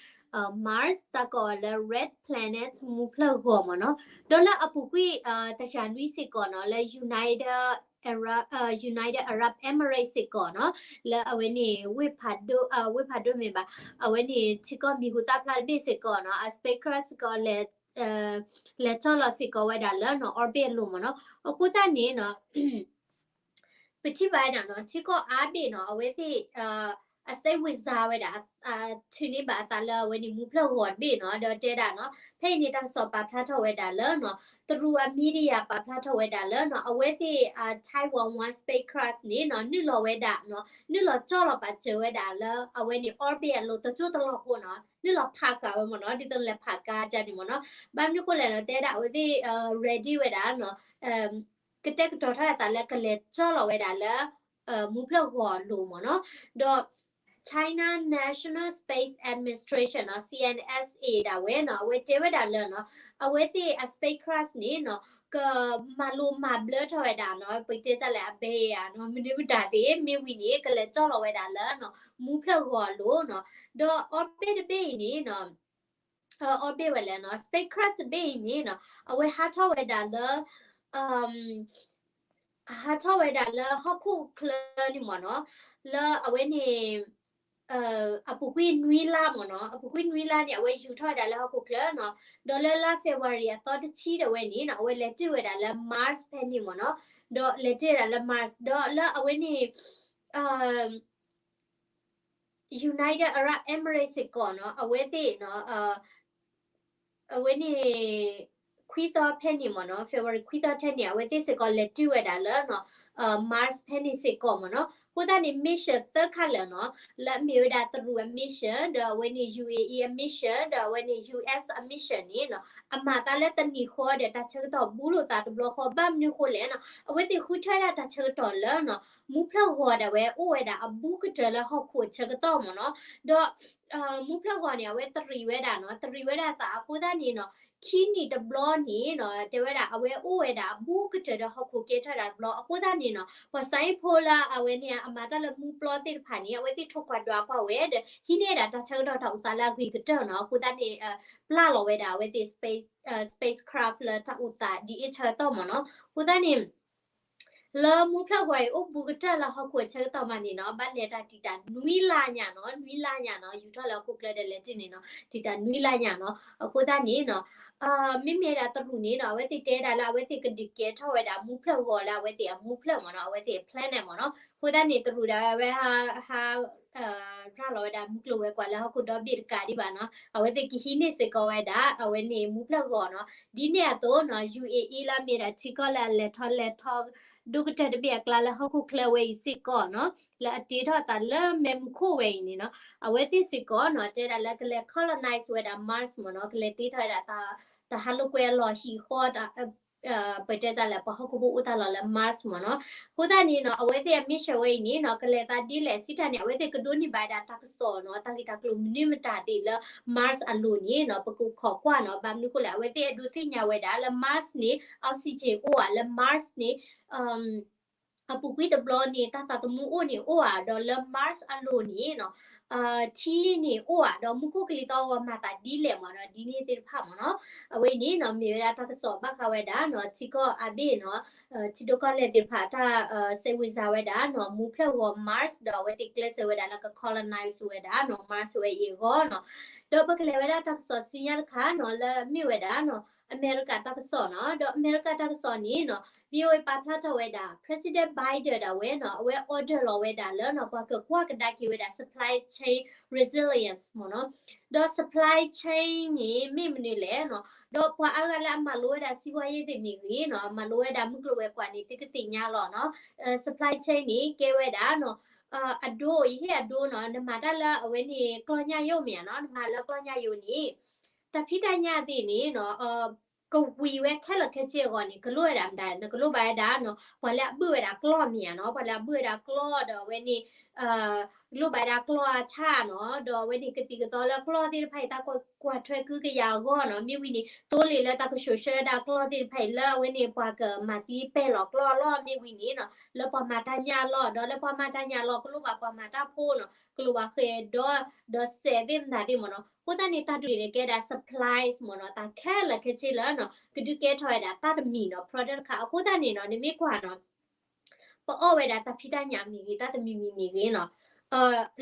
Mars တၢ်ကိးလၢ red planet မူဖျၢၣ်ဂီၤမ့ၢ်နီၤ ဒီးလၢအပူၤကွံာ် တၢ်ဆၢနွံစ့ၢ်ကီးနီၤ လၢ United Arab, United Arab Emirates စ့ၢ်ကီးနီၤ, လၢအဝဲန့ၣ် ဝ့ၢ်ဖးဒိၣ် ဝ့ၢ်ဖးဒိၣ်မ့ၢ်ဘၣ်, အဝဲန့ၣ်ထံကီၢ်မံၤဟူသၣ်ဖျါတဘ့ၣ်စ့ၢ်ကီးနီၤ, အ spacecraft စ့ၢ်ကီး လဲၤကၠီၣ်လီၤစ့ၢ်ကီးဝဲဒၣ်လၢနီၤ orbit အလိၤမ့ၢ်နီၤ. အဃိသတးန့ၣ်နီၤ ပထံၣ်ဘၣ်ဝဲဒၣ်နီၤ ထံကီၢ်အါဘ့ၣ်နီၤ အဝဲသ့ၣ် အစိတ်ဝင်စား ဝဲဒၣ် ထုးန့ၢ်ဘၣ်အသးလၢအဝဲန့ၣ်မူဖျၢၣ်ဂီၤတဘ့ၣ်နီၤ, ဒီးတဲဒၣ်နီၤ ဖဲအံၤန့ၣ်တၢ်ကစီၣ်ပာ်ဖျါထီၣ်ဝဲဒၣ်လၢနီၤ တရူးအ media ပာ်ဖျါထီၣ်ဝဲဒၣ်လၢနီၤ အဝဲသ့ၣ် Taiwan one spacecraft န့ၣ်နီၤ နုာ်လီၤဝဲဒၣ်နီၤ နုာ်လီၤကၠီၣ်လီၤပာ်စၢၤဝဲဒၣ်လၢ အဝဲန့ၣ် orbit အလိၤတစိၢ်တလီၢ်ဖိနီၤ, နုာ်လီၤဖးဃာ်ဝဲမ့ၢ်နီၤ, ဒ်သိးလဲၤဖးကါကန့ၣ်မ့ၢ်နီၤ, ဘၣ်မနုၤဃိလဲၣ်နီၤ တဲဒၣ်အဝဲသ့ၣ် ready ဝဲဒၣ်နီၤ ကတဲာ်ကတီၤထီၣ်အသးလၢကလဲၤကၠီၣ်လီၤဝဲဒၣ်လၢ မူဖျၢၣ်ဂီၤအလိၤမ့ၢ်နီၤ, ဒီး China National Space Administration နီၤ CNSA ဒၣ်ဝဲနီၤ အဝဲတဲဝဲဒၣ်လၢနီၤ အဝဲသ့ၣ်အ spacecraft န့ၣ်နီၤ ကမၤလိမၤဘျၢထီၣ်ဝဲဒၣ်နီၤ ပတဲတၢ်လဲၣ် အဘဲယၤနီၤ မနုၤမတၤသ့ၣ် မ့ၢ်ဝံၤန့ၣ် ကလဲၤကၠီၣ်လီၤဝဲဒၣ်လၢနီၤ မူဖျၢၣ်ဂီၤအလိၤနီၤ, ဒီး orbit တဘ့ၣ်အံၤန့ၣ်နီၤ orbit ဝဲလဲၣ်နီၤ spacecraft တဘ့ၣ်အံၤန့ၣ်နီၤ အဝဲဟးထီၣ်ဝဲဒၣ်လၢ ဟးထီၣ်ဝဲဒၣ်လၢဟီၣ်ခိၣ်ချၢန့ၣ်မ့ၢ်နီၤ, လၢအဝဲန့ၣ် အပူၤကွံာ်နွံလါမ့ၢ်နီၤ, အပူၤကွံာ်နွံလါန့ၣ် အဝဲယူၤထီၣ်ဝဲဒၣ်လၢဟီၣ်ခိၣ်ချၢနီၤ, ဒီးလၢလါ February အသီတဆံဒၣ်ဝဲန့ၣ်နီၤ အဝဲလဲၤတ့ၢ်ဝဲဒၣ်လၢ Mars ဖဲန့ၣ်မ့ၢ်နီၤ, ဒီးလဲၤတ့ၢ်ဝဲဒၣ်လၢ Mars ဒီးလၢအဝဲန့ၣ် United Arab Emirates စ့ၢ်ကီးနီၤ အဝဲသ့ၣ်နီၤ အဝဲန့ၣ် ခွံသီဖဲန့ၣ်မ့ၢ်နီၤ, February ခွံသီထဲန့ၣ် အဝဲသ့ၣ်စ့ၢ်ကီးလဲၤတုၤဝဲဒၣ်လၢနီၤ Mars ဖဲန့ၣ်စ့ၢ်ကီးမ့ၢ်နီၤ. အဃိသတးန့ၣ် mission သၢခါလၢာ်နီၤ လၢအမ့ၢ်ဝဲဒၣ်တရူးအ mission ဒီးအဝဲန့ၣ် UAE အ mission ဒီးအဝဲန့ၣ် US အ mission န့ၣ်နီၤ အမၤသးလၢတနံၤဃီဒီးတၢ်ဆၢကတီၢ်ဘူးလိာ်သးတဘျီဃီ ဘၣ်မနုၤဃိလဲၣ်နီၤ အဝဲသ့ၣ်ဃုထၢဒၣ်တၢ်ဆၢကတီၢ်လၢနီၤ မူဖျၢၣ်ဂီၤဒၣ်ဝဲအိၣ်ဝဲဒၣ်အဘူးကတၢၢ်လၢဟီၣ်ခိၣ်အဆၢကတီၢ်မ့ၢ်နီၤ. ဒီး မူဖျၢၣ်ဂီၤန့ၣ် အဝဲတရံးဝဲဒၣ်နီၤ, တရံးဝဲဒၣ်သးအဃိသတးန့ၣ်နီၤ ခံနံၣ်တဘျီန့ၣ်နီၤ တဲဝဲဒၣ် အဝဲအိၣ်ဝဲဒၣ်အဘူးကတၢၢ်ဒီးဟီၣ်ခိၣ်ကဲထီၣ်ဒၣ်တဘျီ အဃိသတးန့ၣ်နီၤ ပှၤ science ဖိလၢအဝဲန့ၣ် အမၤတၢ်လၢမူပျီသ့ၣ်တဖၣ်န့ၣ် အဝဲသ့ၣ်ထိၣ်ကွၢ်ဒွးကွၢ်ဝဲဒီး ဟံးန့ၢ်ဒၣ်တၢ်ဆၢကတီၢ်တၢ်အိၣ်သးလၢအဂ့ၤကတၢၢ်နီၤ, အဃိသတးန့ၣ် ပျၢ်လီၤဝဲဒၣ်အဝဲသ့ၣ် space, spacecraft လၢတၢ်အိၣ်သးဒ်အံၤဆၢကတီၢ်မ့ၢ်နီၤ, အဃိသတးန့ၣ် လၢမူဖျၢၣ်ဂီၤအံၤအိၣ်ဘူးကတၢၢ်လၢဟီၣ်ခိၣ်အဆၢကတီၢ်မးန့ၣ်နီၤ ဘၣ်လဲၤတၢ်တံာ်တာ်နွံလါညါနီၤ, နွံလါညါနီၤ ယူၤထီၣ်လၢဟီၣ်ခိၣ်ချၢဒီးလဲၤတ့ၢ်န့ၣ်နီၤ တံာ်တာ်နွံလါညါနီၤ, အဃိသတးန့ၣ်နီၤ မ့မ့ၢ်ဒၣ်တရူးန့ၣ်နီၤ အဝဲသ့ၣ်တဲဒၣ်လၢအဝဲသ့ၣ်ကဒုးကဲထီၣ်ဝဲဒၣ်မူဖျၢၣ်ဂီၤလၢအဝဲသ့ၣ်အမူဖျၢၣ်မ့ၢ်နီၤ, အဝဲသ့ၣ်အ planet မ့ၢ်နီၤ, အဃိသတးန့ၣ် တရူးဒၣ်ဝဲဟး ရၤလီၤဝဲဒၣ်မုၢ်ကျိၤဝဲၤကွာ်လၢဟီၣ်ခိၣ်ဒီဘ့ၣ်တကးဒံးဘၣ်နီၤ, အဝဲသ့ၣ်ကဟံးန့ၢ်စ့ၢ်ကီးဝဲဒၣ် အဝဲန့ၣ်မူဖျၢၣ်ဂီၤနီၤ, ဒ်န့ၣ်အသိးနီၤ UAE လၢအမ့ၢ်ဒၣ်ထံကီၢ်လၢအလဲၤထီၣ်လဲၤထီ ဒိၣ်ကတၢၢ်တဘ့ၣ်အကျါလၢဟီၣ်ခိၣ်ချၢဝဲအံၤစ့ၢ်ကီးနီၤ, လၢအတ့ထီၣ်အသးလၢမဲးမုၢ်ခိၣ်ဝဲအံၤန့ၣ်နီၤ, အဝဲသ့ၣ်စ့ၢ်ကီးနီၤ တဲဒၣ်လၢကလဲၤ colonize ဝဲဒၣ် Mars မ့ၢ်နီၤ, ကလဲၤတ့ထီၣ်ဝဲဒၣ် တၢ်ဟးလိာ်ကွဲအလီၢ်ဟံၣ်ဃီ ပတဲတၢ်လဲၣ် ပှၤဟီၣ်ခိၣ်ဖိအိၣ်တၢ်လီၢ်လၢ Mars မ့ၢ်နီၤ, အဃိသတးန့ၣ်နီၤ အဝဲသ့ၣ်အ mission ဝဲအံၤန့ၣ်နီၤ ကလဲၤသးဒ်လဲၣ်စံးတၢ်န့ၣ် အဝဲသ့ၣ်ကဒိးန့ၢ်ဘၣ်ဝဲဒၣ်တၢ်ကစီၣ်နီၤ, တၢ်ဂ့ၢ်တၢ်ကျိၤမနုၤမတၤသ့ၣ်လၢ Mars အလိၤန့ၣ်နီၤ ပကခိးကွၢ်နီၤ, ဘၣ်မနုၤဃိလဲၣ် အဝဲသ့ၣ်အဒိးသ့ၣ်ညါဝဲဒၣ်လၢ Mars န့ၣ် oxygen အိၣ်ဧါ, လၢ Mars န့ၣ် အပူၤကွံာ်တဘျီန့ၣ် တၢ်သးသမူအိၣ်န့ၣ်အိၣ်ဧါ, ဒီးလၢ Mars အလိၤန့ၣ်နီၤ ထံန့ၣ်အိၣ်ဧါ, ဒီးမူခိၣ်ကလံၤသီဂီၤမၤသးဒ်လဲၣ်မ့ၢ်နီၤ, ဒ်န့ၣ်သ့ၣ်တဖၣ်မ့ၢ်နီၤ, အဝဲအံၤန့ၣ်နီၤ မ့ၢ်ဝဲဒၣ်တၢ်ကစီၣ်ဘၣ်ဃးဝဲဒၣ်နီၤ ထံကီၢ်အါဘ့ၣ်နီၤ ထံဒိၣ်ကီၢ်လဲၢ်သ့ၣ်တဖၣ်တၢ် စိတ်ဝင်စား ဝဲဒၣ်နီၤ မူဖျၢၣ်ဂီၤ Mars ဒီးအဝဲသ့ၣ်ကျဲးစၢးဝဲဒၣ်လၢက colonize ဝဲဒၣ်နီၤ Mars ဝဲအံၤအဂီၢ်နီၤ, ဒီးပကလဲၤဝဲဒၣ်တၢ်ကစီၣ်ဆူညါတခါနီၤ လၢမ့ၢ်ဝဲဒၣ်နီၤ အမဲရကၤတၢ်ကစီၣ်နီၤ, ဒီးအမဲရကၤတၢ်ကစီၣ်န့ၣ်နီၤ VOA ပာ်ဖျါထီၣ်ဝဲဒၣ် President Biden ဒၣ်ဝဲနီၤ အဝဲ order လီၤဝဲဒၣ်လၢနီၤ ပှၤကကွၢ်ကဒါက့ၤဝဲဒၣ် supply chain resilience မ့ၢ်နီၤ, ဒီး supply chain န့ၣ် မ့ၢ်မနုၤလဲၣ်နီၤ, ဒီးပှၤအါဂၤလၢအမၤလိဝဲဒၣ် စီးပွားရေး သ့ၣ်မ့ၢ်ဂ့ၤနီၤ မၤလိဝဲဒၣ်မုၢ်ကျိၤဝဲၤကွာ်န့ၣ် သုကသ့ၣ်ညါလီၤနီၤ, supply chain န့ၣ် ကဲဝဲဒၣ်နီၤ အဒိ ယဟ့ၣ်အဒိနီၤ နမၤတၢ်လၢအဝဲန့ၣ် ကျီၢ်ညၣ်ယိမ့ၢ်ဧါနီၤ, နမၤလၢကျီၢ်ညၣ်ယိန့ၣ် တၢ်ဖံးတၢ်ညၣ်သ့ၣ်န့ၣ်နီၤ ကဝံၤဝဲခဲလၢာ်ခဲဆ့အဂီၢ်န့ၣ် ကလိၣ်ဝဲဒၣ်မတၤ နကလိၣ်ဘၣ်ဝဲဒၣ်နီၤ ပှၤလၢအဘုၣ်ဝဲဒၣ်ကျီၢ်မ့ၢ်ဧါနီၤ, ပှၤလၢအဘုၣ်ဝဲဒၣ်ကျီၢ်ဒီးအဝဲန့ၣ် လိၣ်ဘၣ်ဝဲဒၣ်ကျီၢ်အဆၣ်နီၤ, ဒီးအဝဲန့ၣ်ကသံၣ်ကသီလၢကျီၢ်သ့ၣ်တဖၣ်အံၤ တၢ်ကွၢ်ထွဲကဟုကယာ်အဂီၢ်နီၤ, မ့ၢ်ဝံၤန့ၣ် သိလ့ၣ်လၢတၢ်ကဆိးဆှၢဝဲဒၣ်ကျီၢ်သ့ၣ်တဖၣ်အံၤ လၢအဝဲန့ၣ် ပှၤကမၤသံပဲာ်လီၤကျီၢ်အလီၢ် မ့ၢ်ဝံၤန့ၣ်နီၤ လၢပှၤမၤတၢ်ညၣ်အလီၢ် ဒီးလၢပှၤမၤတၢ်ညၣ်အလီၢ် ကလိၣ်ဘၣ်ပှၤမၤတၢ်ဖိနီၤ, ကလိၣ်ဘၣ်ဃဲၤဒီး ဒီးစဲးသ့ၣ်မတၤသ့ၣ်မ့ၢ်နီၤ, အဃိသတးန့ၣ် တၢ်ဒုးန့ၣ်ကဲဒၣ် supplies မ့ၢ်နီၤ, တၢ်ခဲလၢာ်ခဲဆ့လၢနီၤ ကဒုးကဲထီၣ်ဝဲဒၣ်တၢ်တမံၤနီၤ product တခါ, အဃိသတးန့ၣ်နီၤ နမ့ၢ်ကွၢ်နီၤ ပအီၣ်ဝဲဒၣ်တၢ်ဖံးတၢ်ညၣ်မ့ၢ်ဂ့ၤ တၢ်တမံၤမံၤမ့ၢ်ဂ့ၤနီၤ,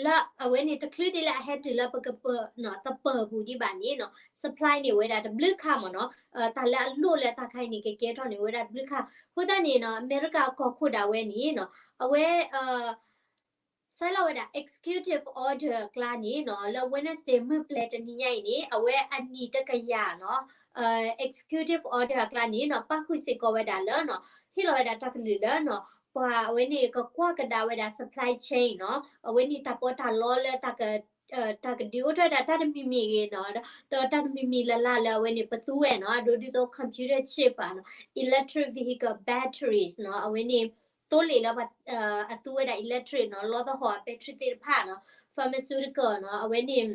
လၢအဝဲန့ၣ်တချုးဒ်လၢအဟဲတုၤလၢပကပၤနီၤ သပၢၤပူၤဒံးဘၣ်န့ၣ်နီၤ supply န့ၢ်ဝဲဒၣ်တဘျုးခါမ့ၢ်နီၤ, တၢ်လၢအလိၣ်လၢတၢ်ခါအံၤန့ၣ် ကကဲထီၣ်န့ၢ်ဝဲဒၣ်တဘျုးခါ. အဃိသတးန့ၣ်နီၤ အမဲရကၤကီၢ်ခိၣ်ဒၣ်ဝဲန့ၣ်နီၤ အဝဲ ဆဲးလီၤဝဲဒၣ် executive order အကျါန့ၣ်နီၤ လၢ Wednesday မုၢ်ပျဲၤတနံၤညါအံၤန့ၣ် အဝဲအနံၣ်တကယၤနီၤ executive order အကျါန့ၣ်နီၤ ပၣ်ဃုာ်စ့ၢ်ကီးဝဲဒၣ်လၢနီၤ ဟ့ၣ်လီၤဝဲဒၣ်တၢ်ကလုၢ်လၢနီၤ ပှၤအဝဲန့ၣ်ကကွၢ်ကဒါဝဲဒၣ် supply chain နီၤ အဝဲန့ၣ်တၢ်ပီးတၢ်လီလၢ တၢ်ကဒုးအိၣ်ထီၣ်ဝဲဒၣ်တၢ်တမံၤမံၤဂ့ၤနီၤ ဒီးတၢ်တမံၤမံၤလၢ်လၢ်လၢအဝဲန့ၣ် ပသူဝဲနီၤ အဒိဒ်သိး computer chip နီၤ electric vehicle batteries နီၤ အဝဲန့ၣ် သိလ့ၣ်လၢ အသူဝဲဒၣ် electric နီၤ လီသဟီၣ်အ battery သ့ၣ်တဖၣ်နီၤ pharmaceutical နီၤ အဝဲန့ၣ်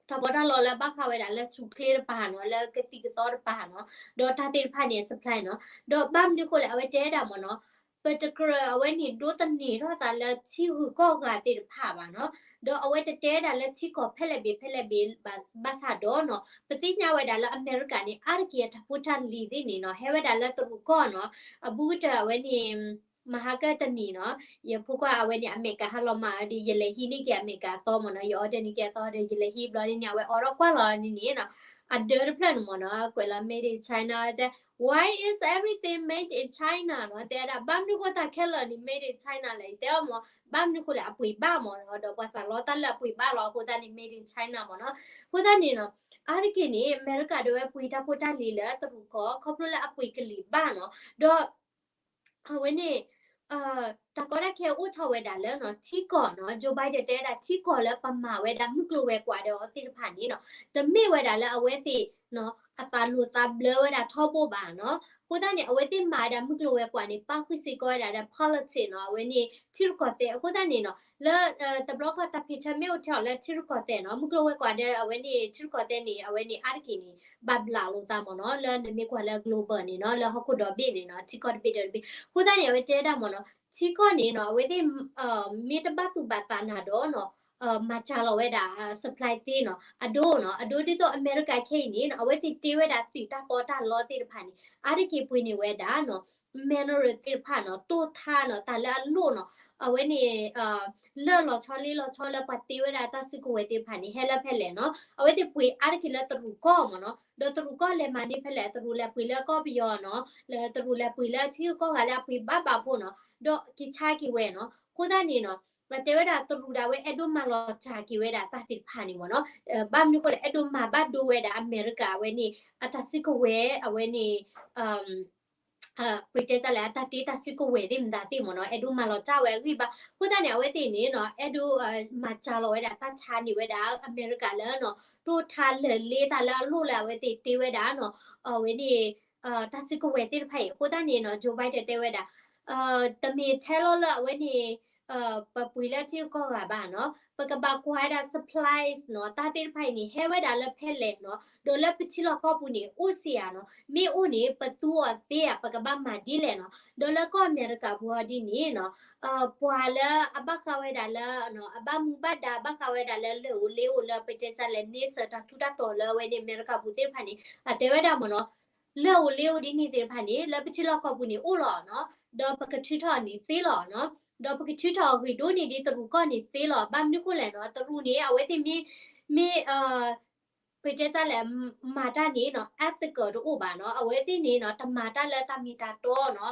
တၢ်ပီးတၢ်လီလၢဘၣ်ဃးဝဲဒၣ်လၢဆူၣ်ချ့တပၤနီၤ လၢကသံၣ်ကသီတပၤနီၤ ဒီးတၢ်သ့ၣ်တဖၣ်န့ၣ် supply နီၤ ဒီးဘၣ်မနုၤဃိလဲၣ် အဝဲတဲဝဲဒၣ်မ့ၢ်နီၤ ပတကြၢးအဝဲန့ၣ်ဒိးသန့ၤထီၣ်သးလၢထံဂုၤကီၢ်ဂၤသ့ၣ်တဖၣ်ဘၣ်နီၤ ဒီးအဝဲတတဲဝဲဒၣ်လၢထံကီၢ်ဖဲလဲၣ်ဘ့ၣ်ဖဲလဲၣ်ဘ့ၣ်ဘၣ်ဆၣ်ဒီးနီၤ ပသ့ၣ်ညါဝဲဒၣ်လၢအမဲရကၤန့ၣ် အါတက့ၢ်အတၢ်ဖိတၢ်လံၤသ့ၣ်န့ၣ်နီၤ ဟဲဝဲဒၣ်လၢတရူးကီၢ်နီၤ အဘူးကတၢၢ်အဝဲန့ၣ် မဟါကတနံၤနီၤ ယဖိခွါအဝဲန့ၣ် အမဲာ်ကၤဟးလီၤမးဒီး ယလဲၤဟံးန့ၢ်က့ၤအမဲာ်ကၤအသီမ့ၢ်နီၤ ယ order န့ၢ်က့ၤအသီဒီး ယလဲၤဟံးဘျီဒ်န့ၣ် အဝဲ order ကွၢ်လီၤန့ၣ်န့ၣ်နီၤ အဒၢတဖျၢၣ်န့ၣ်မ့ၢ်နီၤ ကွဲးလီၤ made in China တဲ why is everything made in China နီၤ တဲဝဲဒၣ် ဘၣ်မနုၤဃိတၢ်ခဲလၢာ်န့ၣ် made in China လဲၣ် ယတဲအီၤမ့ၢ် ဘၣ်မနုၤဃိလဲၣ် အပှ့ၤဘၣ်မ့ၢ်နီၤ ဒီးပှၤသးလီတၢ်လၢအပှ့ၤဘၣ်လီၤ အဃိသတးန့ၣ် made in China မ့ၢ်နီၤ အဃိသတးန့ၣ်နီၤ အါတက့ၢ်န့ၣ် အမဲရကၤဒၣ်ဝဲပှ့ၤတၢ်ဖိတၢ်လံၤလၢတရူးကီၢ် ခီဖျိလၢအပှ့ၤကလံၤဘၣ်နီၤ ဒီး အဝဲန့ၣ် တၢ်ကီတၢ်ခဲအိၣ်ထီၣ်ဝဲဒၣ်လၢနီၤ ထံကီၢ်နီၤ Joe Biden တဲဝဲဒၣ် ထံကီၢ်လၢပမၤဝဲဒၣ်မုၢ်ကျိၤဝဲၤကွာ်ဒီးအီၤသ့ၣ်တဖၣ်န့ၣ်နီၤ တမ့ၢ်ဝဲဒၣ်လၢအဝဲသ့ၣ်နီၤ အသးလိၤသးဘျၢဝဲဒၣ်ထီဘိဘၣ်နီၤ အဃိသတးန့ၣ် အဝဲသ့ၣ်မၤဝဲဒၣ်မုၢ်ကျိၤဝဲၤကွာ်န့ၣ် ပၣ်ဃုာ်စ့ၢ်ကီးဝဲဒၣ်ဒီး politics နီၤ အဝဲန့ၣ် ထံရူၢ်ကီၢ်သဲး အဃိသတးန့ၣ်နီၤ လၢ တဘျီဃီတၢ်ဖံးဆၢမ့ၢ်အိၣ်ထဲအီၤလၢထံရူၢ်ကီၢ်သဲးနီၤ မုၢ်ကျိၤဝဲၤကွာ်ဒီးအဝဲန့ၣ် ထံရူၢ်ကီၢ်သဲးန့ၣ် အဝဲန့ၣ်အါတက့ၢ်န့ၣ် ဘၣ်ဘျးလိာ်သးမ့ၢ်နီၤ လၢနမ့ၢ်ကွၢ်လၢ global န့ၣ်နီၤ လၢဟီၣ်ခိၣ်ဒီဘ့ၣ်န့ၣ်နီၤ ထံကီၢ်တဘ့ၣ်ဒီးတဘ့ၣ် အဃိသတးန့ၣ် အဝဲတဲဝဲဒၣ်မ့ၢ်နီၤ ထံကီၢ်န့ၣ်နီၤ အဝဲသ့ၣ် မ့ၢ်တဘၣ်သူၣ်ဘၣ်သးနၤဒီးနီၤ မၤစှၤလီၤဝဲဒၣ် supply သ့နီၤ အဒိနီၤ အဒိဒ်သိးအမဲရကၤခဲအံၤန့ၣ်နီၤ အဝဲသ့ၣ်တ့ဝဲဒၣ်သုးတၢ်ပီးတၢ်လီသ့ၣ်တဖၣ်န့ၣ် အါတက့ၢ်ပှ့ၤန့ၢ်ဝဲဒၣ်နီၤ mineral သ့ၣ်တဖၣ်နီၤ တိၢ်ထါနီၤ တၢ်လၢအလိၣ်နီၤ အဝဲန့ၣ် လၢၢ်လီၤဆီလ့လီၤဆီလၢပှၤတ့ဝဲဒၣ်တၢ်စုကဝဲၤသ့ၣ်တဖၣ်န့ၣ် ဟဲလၢဖဲလဲၣ်နီၤ အဝဲသ့ၣ်ပှ့ၤအါတက့ၢ်လၢတရူးကီၢ်မ့ၢ်နီၤ ဒီးတရူးကီၢ်လဲၤမၤန့ၢ်ဖဲလဲၣ် တရူးလဲၤပှ့ၤလၢကီၢ်ပယီၤနီၤ လၢတရူးလဲၤပှ့ၤလၢထံဂုၤကီၢ်ဂၤလၢအပှ့ၤဘၣ်ဘၣ်ဖိနီၤ ဒီးက့ၤဆါက့ၤဝဲနီၤ အဃိသတးန့ၣ်နီၤ တဲဝဲဒၣ်တရူးဒၣ်ဝဲအဲၣ်ဒိးမၤလီၤစှၤက့ၤဝဲဒၣ်တၢ်သ့ၣ်တဖၣ်န့ၣ်မ့ၢ်နီၤ ဘၣ်မနုၤဃိလဲၣ် အဲၣ်ဒိးမၤဘၣ်ဒိဝဲဒၣ်အမဲရကၤအဝဲန့ၣ် အတၢ်စုကဝဲၤအဝဲန့ၣ် ပတဲစ့ၢ်လဲၣ် အတၢ်တ့တၢ်စုကဝဲၤသ့ၣ်မတၤသ့ၣ်မ့ၢ်နီၤ အဲၣ်ဒိးမၤလီၤတၢ်ဝဲအဂံၢ်ဘါ အဃိသတးန့ၣ် အဝဲသ့ၣ်န့ၣ်နီၤ အဲၣ်ဒိး မၤစှၤလီၤဝဲဒၣ်တၢ်ဆါန့ၢ်ဝဲဒၣ် အမဲရကၤလၢနီၤ တိၢ်ထါလၢာ်လ့တၢ်လၢအလိၣ်လၢအဝဲသ့ၣ်တ့ဝဲဒၣ်နီၤ အဝဲန့ၣ် တၢ်စုကဝဲၤသ့ၣ်တဖၣ်အံၤ အဃိသတးန့ၣ်နီၤ Joe Biden တဲဝဲဒၣ် တမ့ၢ်ထဲလီၤလၢအဝဲန့ၣ် ပပှ့ၤလၢထံဂုၤကီၢ်ဂၤဘၣ်နီၤ ပကဘၣ်ကွၢ်ဝဲဒၣ် supplies နီၤ တၢ်သ့ၣ်တဖၣ်အံၤန့ၣ် ဟဲဝဲဒၣ်လၢဖဲလဲၣ်နီၤ ဒီးလၢပထံလီၢ်ကီၢ်ပူၤန့ၣ် အိၣ်စ့ၢ်ဧါနီၤ မ့ၢ်အိၣ်န့ၣ် ပသူအီၤသ့ဧါ ပကဘၣ်မၤဒ်လဲၣ်နီၤ ဒီးလၢကီၢ်အမဲရကၤပူၤအီၤဒ်န့ၣ်နီၤ ပှၤလၢအဘၣ်ဃးဝဲဒၣ်လၢ အဘၣ်မူဘၣ်ဒါဘၣ်ဃးဝဲဒၣ်လၢလၢၢ်ဧိၤလ့ဧိၤလၢပတဲစ့ၢ်လဲၣ် န့ဆၢၣ်တၢ်ထူးတၢ်တီၤလၢအဝဲန့ၣ် အမဲရကၤပူၤသ့ၣ်တဖၣ်န့ၣ် အတဲဝဲဒၣ်မ့ၢ်နီၤ လၢၢ်ဧိၤလ့ဧိၤဒ်န့ၣ်သ့ၣ်တဖၣ်န့ၣ် လၢပထံလီၢ်ကီၢ်ပူၤန့ၣ်အိၣ်လီၤနီၤ ဒီးပကထုးထီၣ်န့ၣ်သ့လီၤနီၤ ဒီးပကထုးထီၣ်အဂ့ၢ်ဒိၣ်န့ၢ်ဒ်တရူးကီၢ်န့ၣ်သ့လီၤ ဘၣ်မနုၤဃိလဲၣ်နီၤ တရူးန့ၣ် အဝဲသ့ၣ်မ့ၢ် မ့ၢ် ပတဲတၢ်လဲၣ် မၤတၢ်န့ၣ်နီၤ ethical တအိၣ်ဘၣ်နီၤ အဝဲသ့ၣ်န့ၣ်နီၤ တမၤတၢ်လၢတၢ်မ့ၢ်တၢ်တီနီၤ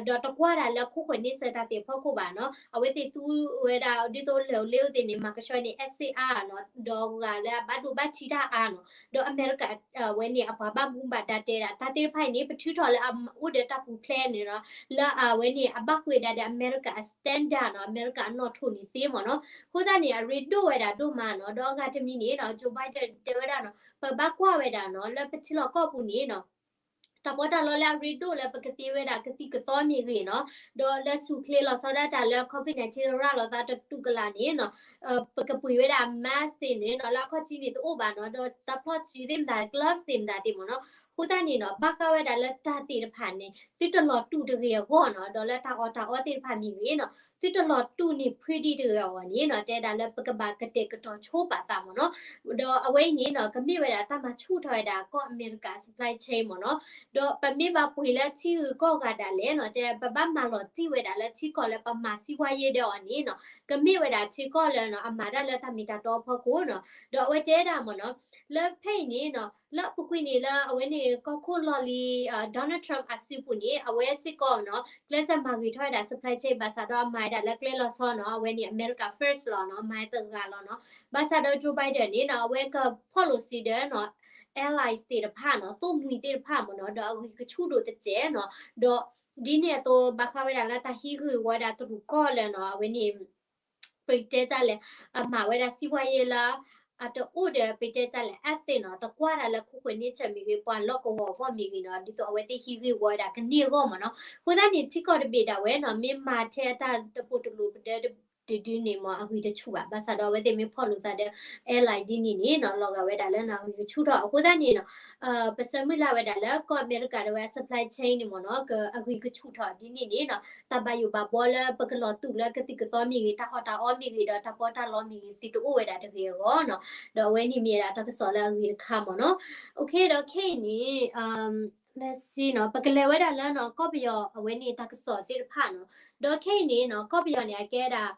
ဒီးတကွၢ်ဒၣ်လၢခိၣ်ဃၢၤန့ဆၢၣ်တၢ်သ့ၣ်အဖီခိၣ်ဘၣ်နီၤ အဝဲသ့ၣ်သူဝဲဒၣ်ဒ်သိးလၢၢ်ဧိၤလ့ဧိၤသ့ၣ်န့ၣ် မၤကဆှီန့ၣ် SAR နီၤ ဒီးဂၤလၢအဘၣ်ဒိဘၣ်ထံးတၢ်အါနီၤ ဒီးအမဲရကၤ အဝဲန့ၣ်အပှၤဘၣ်မူဘၣ်ဒါတဲဒၣ် တၢ်သ့ၣ်တဖၣ်အံၤန့ၣ် ပထုးထီၣ်လၢအအိၣ်ဒီးတၢ်ပူၤဖျဲးန့ၣ်နီၤ လၢအဝဲန့ၣ် အဘၣ်ဃုာ်ဒၣ်ဒီးအမဲရကၤအ standard နီၤ အမဲရကၤအနီၣ်ထိးန့ၣ်သ့မ့ၢ်နီၤ အဃိသတးန့ၣ် အရ့ဒိၣ်ဝဲဒၣ်ဒိၣ်မးနီၤ ဒီးအဂၤတမံၤန့ၣ်နီၤ Joe Biden တဲဝဲဒၣ်နီၤ ပဘၣ်ကွၢ်ဝဲဒၣ်နီၤ လၢပထံလီၢ်ကီၢ်ပူၤန့ၣ်နီၤ တၢ်ပီးတၢ်လီလၢအရ့ဒိၣ်လၢပကသ့ဝဲဒၣ်ကသံၣ်ကသီမ့ၢ်ဂ့ၤနီၤ ဒီးလၢဆူၣ်ချ့လီၤဆီဒၣ်တၢ်လၢ COVID nineteen ရၤလီၤသးတတူၢ်ကလာ်န့ၣ်နီၤ ပကပှ့ၤဝဲဒၣ် mask သ့ၣ်န့ၣ်နီၤ လၢအခီၣ်ထံးန့ၣ်တအိၣ်ဘၣ်နီၤ ဒီးတၢ်ဖျီၣ်စုသ့ၣ်မတၤ gloves သ့ၣ်မတၤသ့ၣ်မ့ၢ်နီၤ အဃိသတးန့ၣ်နီၤ ဘၣ်ဃးဝဲဒၣ်လၢတၢ်သ့ၣ်တဖၣ်န့ၣ် သုတလီၤတူာ်တဂ့ၤအဂီၢ်နီၤ, ဒီးလၢတၢ်အီၣ်တၢ်အီသ့ၣ်တဖၣ်မ့ၢ်ဂ့ၤနီၤ, သုတလီၤတူာ်န့ၢ်ဖုဒံးတဂ့ၤအဂီၢ်န့ၣ်နီၤ, တဲဒၣ်လၢပကဘၣ်ကတဲာ်ကတီၤဆိပာ်သးမ့ၢ်နီၤ. ဒီးအဝဲအံၤန့ၣ်နီၤ ကမ့ၢ်ဝဲဒၣ်တၢ်မၤဆူၣ်ထီၣ်ဝဲဒၣ်ကီၢ်အမဲရကၤ supply chain မ့ၢ်နီၤ. ဒီးပမ့ၢ်ဘၣ်ပှ့ၤလၢထံဂုၤကီၢ်ဂၤဒၣ်လဲာ်နီၤ, တဲပဘၣ်မၤလီၤတံၢ်ဝဲဒၣ်လၢထံကီၢ်လၢပမၤစံးဝါယဲဒၣ်အီၤန့ၣ်နီၤ, ကမ့ၢ်ဝဲဒၣ်ထံကီၢ်လၢနီၤ အမၤတၢ်လၢတၢ်မ့ၢ်တၢ်တီအဖီခိၣ်နီၤ. ဒီးအဝဲတဲဒၣ်မ့ၢ်နီၤ လၢဖဲအံၤန့ၣ်နီၤ လၢအပူၤကွံာ်န့ၣ်လၢအဝဲန့ၣ် ကီၢ်ခိၣ်လီၢ်လံၤ Donald Trump အစုပူၤန့ၣ် အဝဲစ့ၢ်ကီးနီၤ ကျဲးစၢးမၤဂ့ၤထီၣ်ဝဲဒၣ် supply chain ဘၣ်ဆၣ်ဒီးအမၤဝဲဒၣ်လၢကျဲလီၤဆီနီၤ, အဝဲန့ၣ် America First လီၤနီၤ, မၤတဂၤလီၤနီၤ. ဘၣ်ဆၣ်ဒီး Joe Biden န့ၣ်နီၤ အဝဲကဖီၣ်လိာ်စုဒီးနီၤ allies သ့ၣ်တဖၣ်နီၤ, သိၣ်မှံၤသ့ၣ်တဖၣ်မ့ၢ်နီၤ, ဒီးအဂံၢ်ကဆူၣ်ဒိၣ်တစဲးနီၤ, ဒီးဒ်န့ၣ်အသိး ဘၣ်ဃးဝဲဒၣ်လၢတၢ်ဟံးဂ့ၢ်ဝီဝဲဒၣ်တရူးကီၢ်လၢနီၤ အဝဲန့ၣ် ပကတဲတၢ်လဲၣ် အမၤဝဲဒၣ်စံးဝါယဲလၢ အတအိၣ်ဒီး ပကတဲတၢ်လဲၣ် ethics နီၤ, တကွၢ်တၢ်လၢခိၣ်ဃၢၤန့ဆၢၣ်မ့ၢ်ဂ့ၤ ပှၤလီၢ်ကဝီၤအဂီၢ်မ့ၢ်ဂ့ၤနီၤ, ဒ်သိးအဝဲသ့ၣ်ဟံးဂ့ၢ်ဝီဝဲဒၣ်ကန့ၢ်အဂီၢ်မ့ၢ်နီၤ. အဃိသတးန့ၣ် ထံကီၢ်တဘ့ၣ်ဒၣ်ဝဲနီၤ မ့ၢ်မၤထဲအတၢ်တပိၢ်တလိၣ်ပဒၢတဒုန့ၣ်မ့ၢ် အဂံၢ်တဆူၣ်ဘၣ်. ဘၣ်ဆၣ်ဒီးအဝဲသ့ၣ်မ့ၢ်ဖီၣ်လိာ်သးဒီး allies ဒ်န့ၣ်န့ၣ်နီၤ လီၤဂာ်ဝဲဒၣ်လၢနီၤ အဂံၢ်ကဆူၣ်ထီၣ်. အဃိသတးန့ၣ်နီၤ ပဆၢမုၢ်လၢ်ဝဲဒၣ်လၢကီၢ်အမဲရကၤဒၣ်ဝဲအ supply chain န့ၣ်မ့ၢ်နီၤ ကအဂံၢ်ကဆူၣ်ထီၣ်ဒ်န့ၣ်န့ၣ်နီၤ တၢ်ဘၣ်ယိၣ်ဘၣ်ဘှီလၢပကလီၤတူာ်လၢကသံၣ်ကသီမ့ၢ်ဂ့ၤ, တၢ်အီၣ်တၢ်အီမ့ၢ်ဂ့ၤ, ဒီးတၢ်ပီးတၢ်လီမ့ၢ်ဂ့ၤ သုတအိၣ်ဝဲဒၣ်တဂ့ၤအဂီၢ်နီၤ. ဒီးအဝဲန့ၣ်မ့ၢ်ဝဲဒၣ်တၢ်ကစီၣ်လၢအဂ့ၤတခါမ့ၢ်နီၤ. Okay ဒီးခဲအံၤန့ၣ် let's see နီၤ ပကလဲၤဝဲဒၣ်လၢနီၤ ကီၢ်ပယီၤအဝဲန့ၣ်တၢ်ကစီၣ်သ့ၣ်တဖၣ်နီၤ. ဒီးခဲအံၤန့ၣ်နီၤ ကီၢ်ပယီၤန့ၣ် အကဲဒၣ်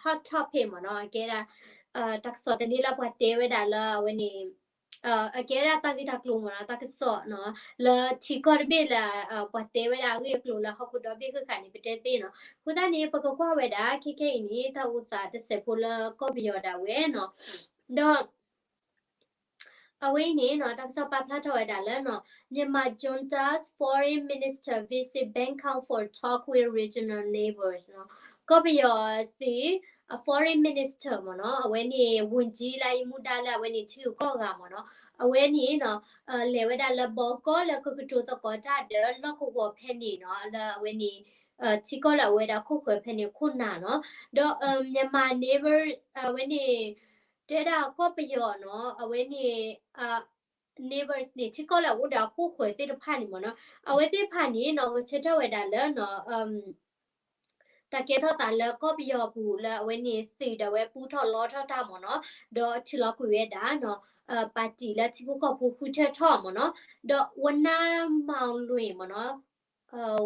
hot topic မ့ၢ်နီၤ, အကဲဒၣ် တၢ်ကစီၣ်တန့ၢ်လၢပှၤတဲဝဲဒၣ်လၢအဝဲန့ၣ် အကဲဒၣ်တၢ်ဂ့ၢ်တၢ်ကျိၤမ့ၢ်နီၤ, တၢ်ကစီၣ်နီၤ လၢထံကီၢ်တဘ့ၣ်လၢ ပှၤတဲဝဲဒၣ်အဂ့ၢ်အကျိၤလၢဟီၣ်ခိၣ်ဒီဘ့ၣ်ဃၣ်ဃၣ်န့ၣ် ပတဲသ့နီၤ. အဃိသတးန့ၣ် ပကကွၢ်ဝဲဒၣ် ခဲခဲအံၤန့ၣ် တၢ်အိၣ်သးတစဲးဖိလၢကီၢ်ပယီၤဒၣ်ဝဲနီၤ. ဒီး အဝဲအံၤန့ၣ်နီၤ တၢ်ကစီၣ်ပာ်ဖျါထီၣ်ဝဲဒၣ်လၢနီၤ Myanmar junta's foreign minister visit Bangkok for talk with regional neighbors နီၤ. ကီၢ်ပယီၤသုးအ foreign minister မ့ၢ်နီၤ အဝဲန့ၣ် ဝန်ကြီး လၢအမူဒါလၢအဝဲန့ၣ်ထံဂုၤကီၢ်ဂၤမ့ၢ်နီၤ, အဝဲန့ၣ်နီၤ လဲၤဝဲဒၣ်လၢဘီကီၢ်လၢကကတိၤသကိးတၢ်ဒီးလီၢ်ကဝီၤဖဲန့ၣ်နီၤ လၢအဝဲန့ၣ် ထံကီၢ်လၢအဝဲဒၣ်ခိၣ်ဃၢၤဖဲန့ၣ်ခိၣ်နၢ်နီၤ. ဒီး Myanmar neighbors အဝဲန့ၣ် တဲဒၣ်ကီၢ်ပယီၤနီၤ အဝဲန့ၣ် neighbors န့ၣ် ထံကီၢ်လၢအအိၣ်ဒီးအခိၣ်ဃၢၤသ့ၣ်တဖၣ်န့ၣ်မ့ၢ်နီၤ, အဝဲသ့ၣ်တဖၣ်န့ၣ်နီၤ ဂဲၤဆၢထၢၣ်ဝဲဒၣ်လၢနီၤ တၢ်ကဲထီၣ်သးလၢကီၢ်ပယီၤပူၤလၢအဝဲန့ၣ်သုးဒၣ်ဝဲပူထီၣ်လီထီၣ်တၢ်မ့ၢ်နီၤ, ဒီးထံလီၤကွံာ်ဝဲဒၣ်နီၤ ပၣ်တံၣ်လၢထံဖိကီၢ်ဖိဃုထၢထီၣ်မ့ၢ်နီၤ, ဒီး ဝဏ္ဏမောင်လွင် မ့ၢ်နီၤ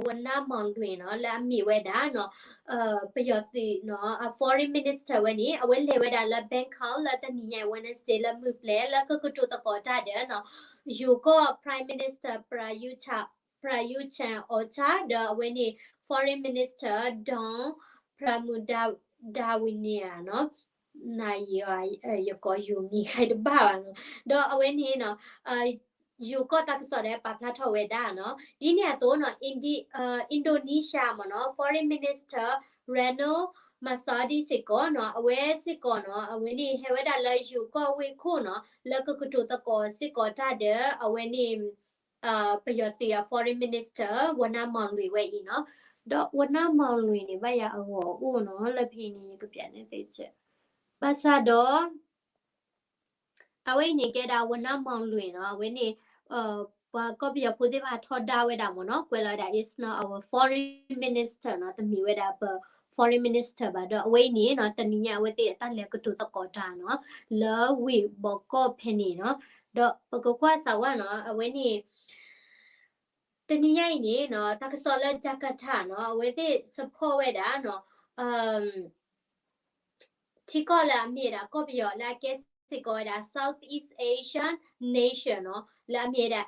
ဝဏ္ဏမောင်လွင် နီၤ လၢအမ့ၢ်ဝဲဒၣ်နီၤ ပယီၤသုးနီၤ အ foreign minister ဝဲန့ၣ် အဝဲလဲၤဝဲဒၣ်လၢ Bangkok လၢတနံၤညါ Wednesday လၢမုၢ်ပျဲၢ် လၢကကတိၤသကိးတၢ်ဒီးနီၤ ယိၤကီၢ် Prime Minister Prayut Chan- Prayut Chan-o-cha ဒီးအဝဲန့ၣ် Foreign Minister Don Pramudwinai နီၤ နယ ယကိးယိၤမံၤဃဲတဘၣ်ဘၣ်နီၤ, ဒီးအဝဲန့ၣ်နီၤ ယိၤကီၢ်တၢ်ကစီၣ်ဒီးပာ်ဖျါထီၣ်ဝဲဒၣ်နီၤ, ဒ်န့ၣ်အသိးနီၤ Indi- Indonesia မ့ၢ်နီၤ Foreign Minister Retno Marsudi စ့ၢ်ကီးနီၤ အဝဲစ့ၢ်ကီးနီၤ အဝဲန့ၣ်ဟဲဝဲဒၣ်လၢယိၤကီၢ်ဝ့ၢ်ခိၣ်နီၤ လၢကကတိၤသကိးစ့ၢ်ကီးတၢ်ဒီး အဝဲန့ၣ် ပယီၤသုးအ Foreign Minister ဝဏ္ဏမောင်လွင် ဝဲအံၤနီၤ, ဒီး ဝဏ္ဏမောင်လွင် န့ၣ် ဘၣ်ယၤအဂီၢ်အိၣ်နီၤ လၢဖဲန့ၣ် ယကပျးန့ၣ်သ့စဲး, ဘၣ်ဆၣ်ဒီး အဝဲအံၤန့ၣ်ကဲဒၣ် ဝဏ္ဏမောင်လွင် နီၤ, အဝဲန့ၣ် ပှၤကီၢ်ပယီၤဖိသ့ၣ်တဖၣ်ထီဒါဝဲဒၣ်မ့ၢ်နီၤ, ကွဲးလီၤဝဲဒၣ် is not our foreign minister နီၤ, တမ့ၢ်ဝဲဒၣ်ပ foreign minister ဘၣ်. ဒီးအဝဲအံၤန့ၣ်နီၤ တနံၤညါအဝဲသ့ၣ်အတၢ်လဲၤကတိၤသကိးတၢ်နီၤ လၢဝ့ၢ်ဘီကီၢ်ဖဲန့ၣ်နီၤ, ဒီးပကကွၢ်စးဝါနီၤ အဝဲန့ၣ် တနံၤညါအံၤန့ၣ်နီၤ တၢ်ကစီၣ်လၢ Jakarta နီၤ အဝဲသ့ၣ် support ဝဲဒၣ်နီၤ ထံကီၢ်လၢအမ့ၢ်ဝဲဒၣ်ကီၢ်ပယီၤလၢအကဲစ့ၢ်ကီးဝဲဒၣ် Southeast Asian nation နီၤ လၢအမ့ၢ်ဝဲဒၣ်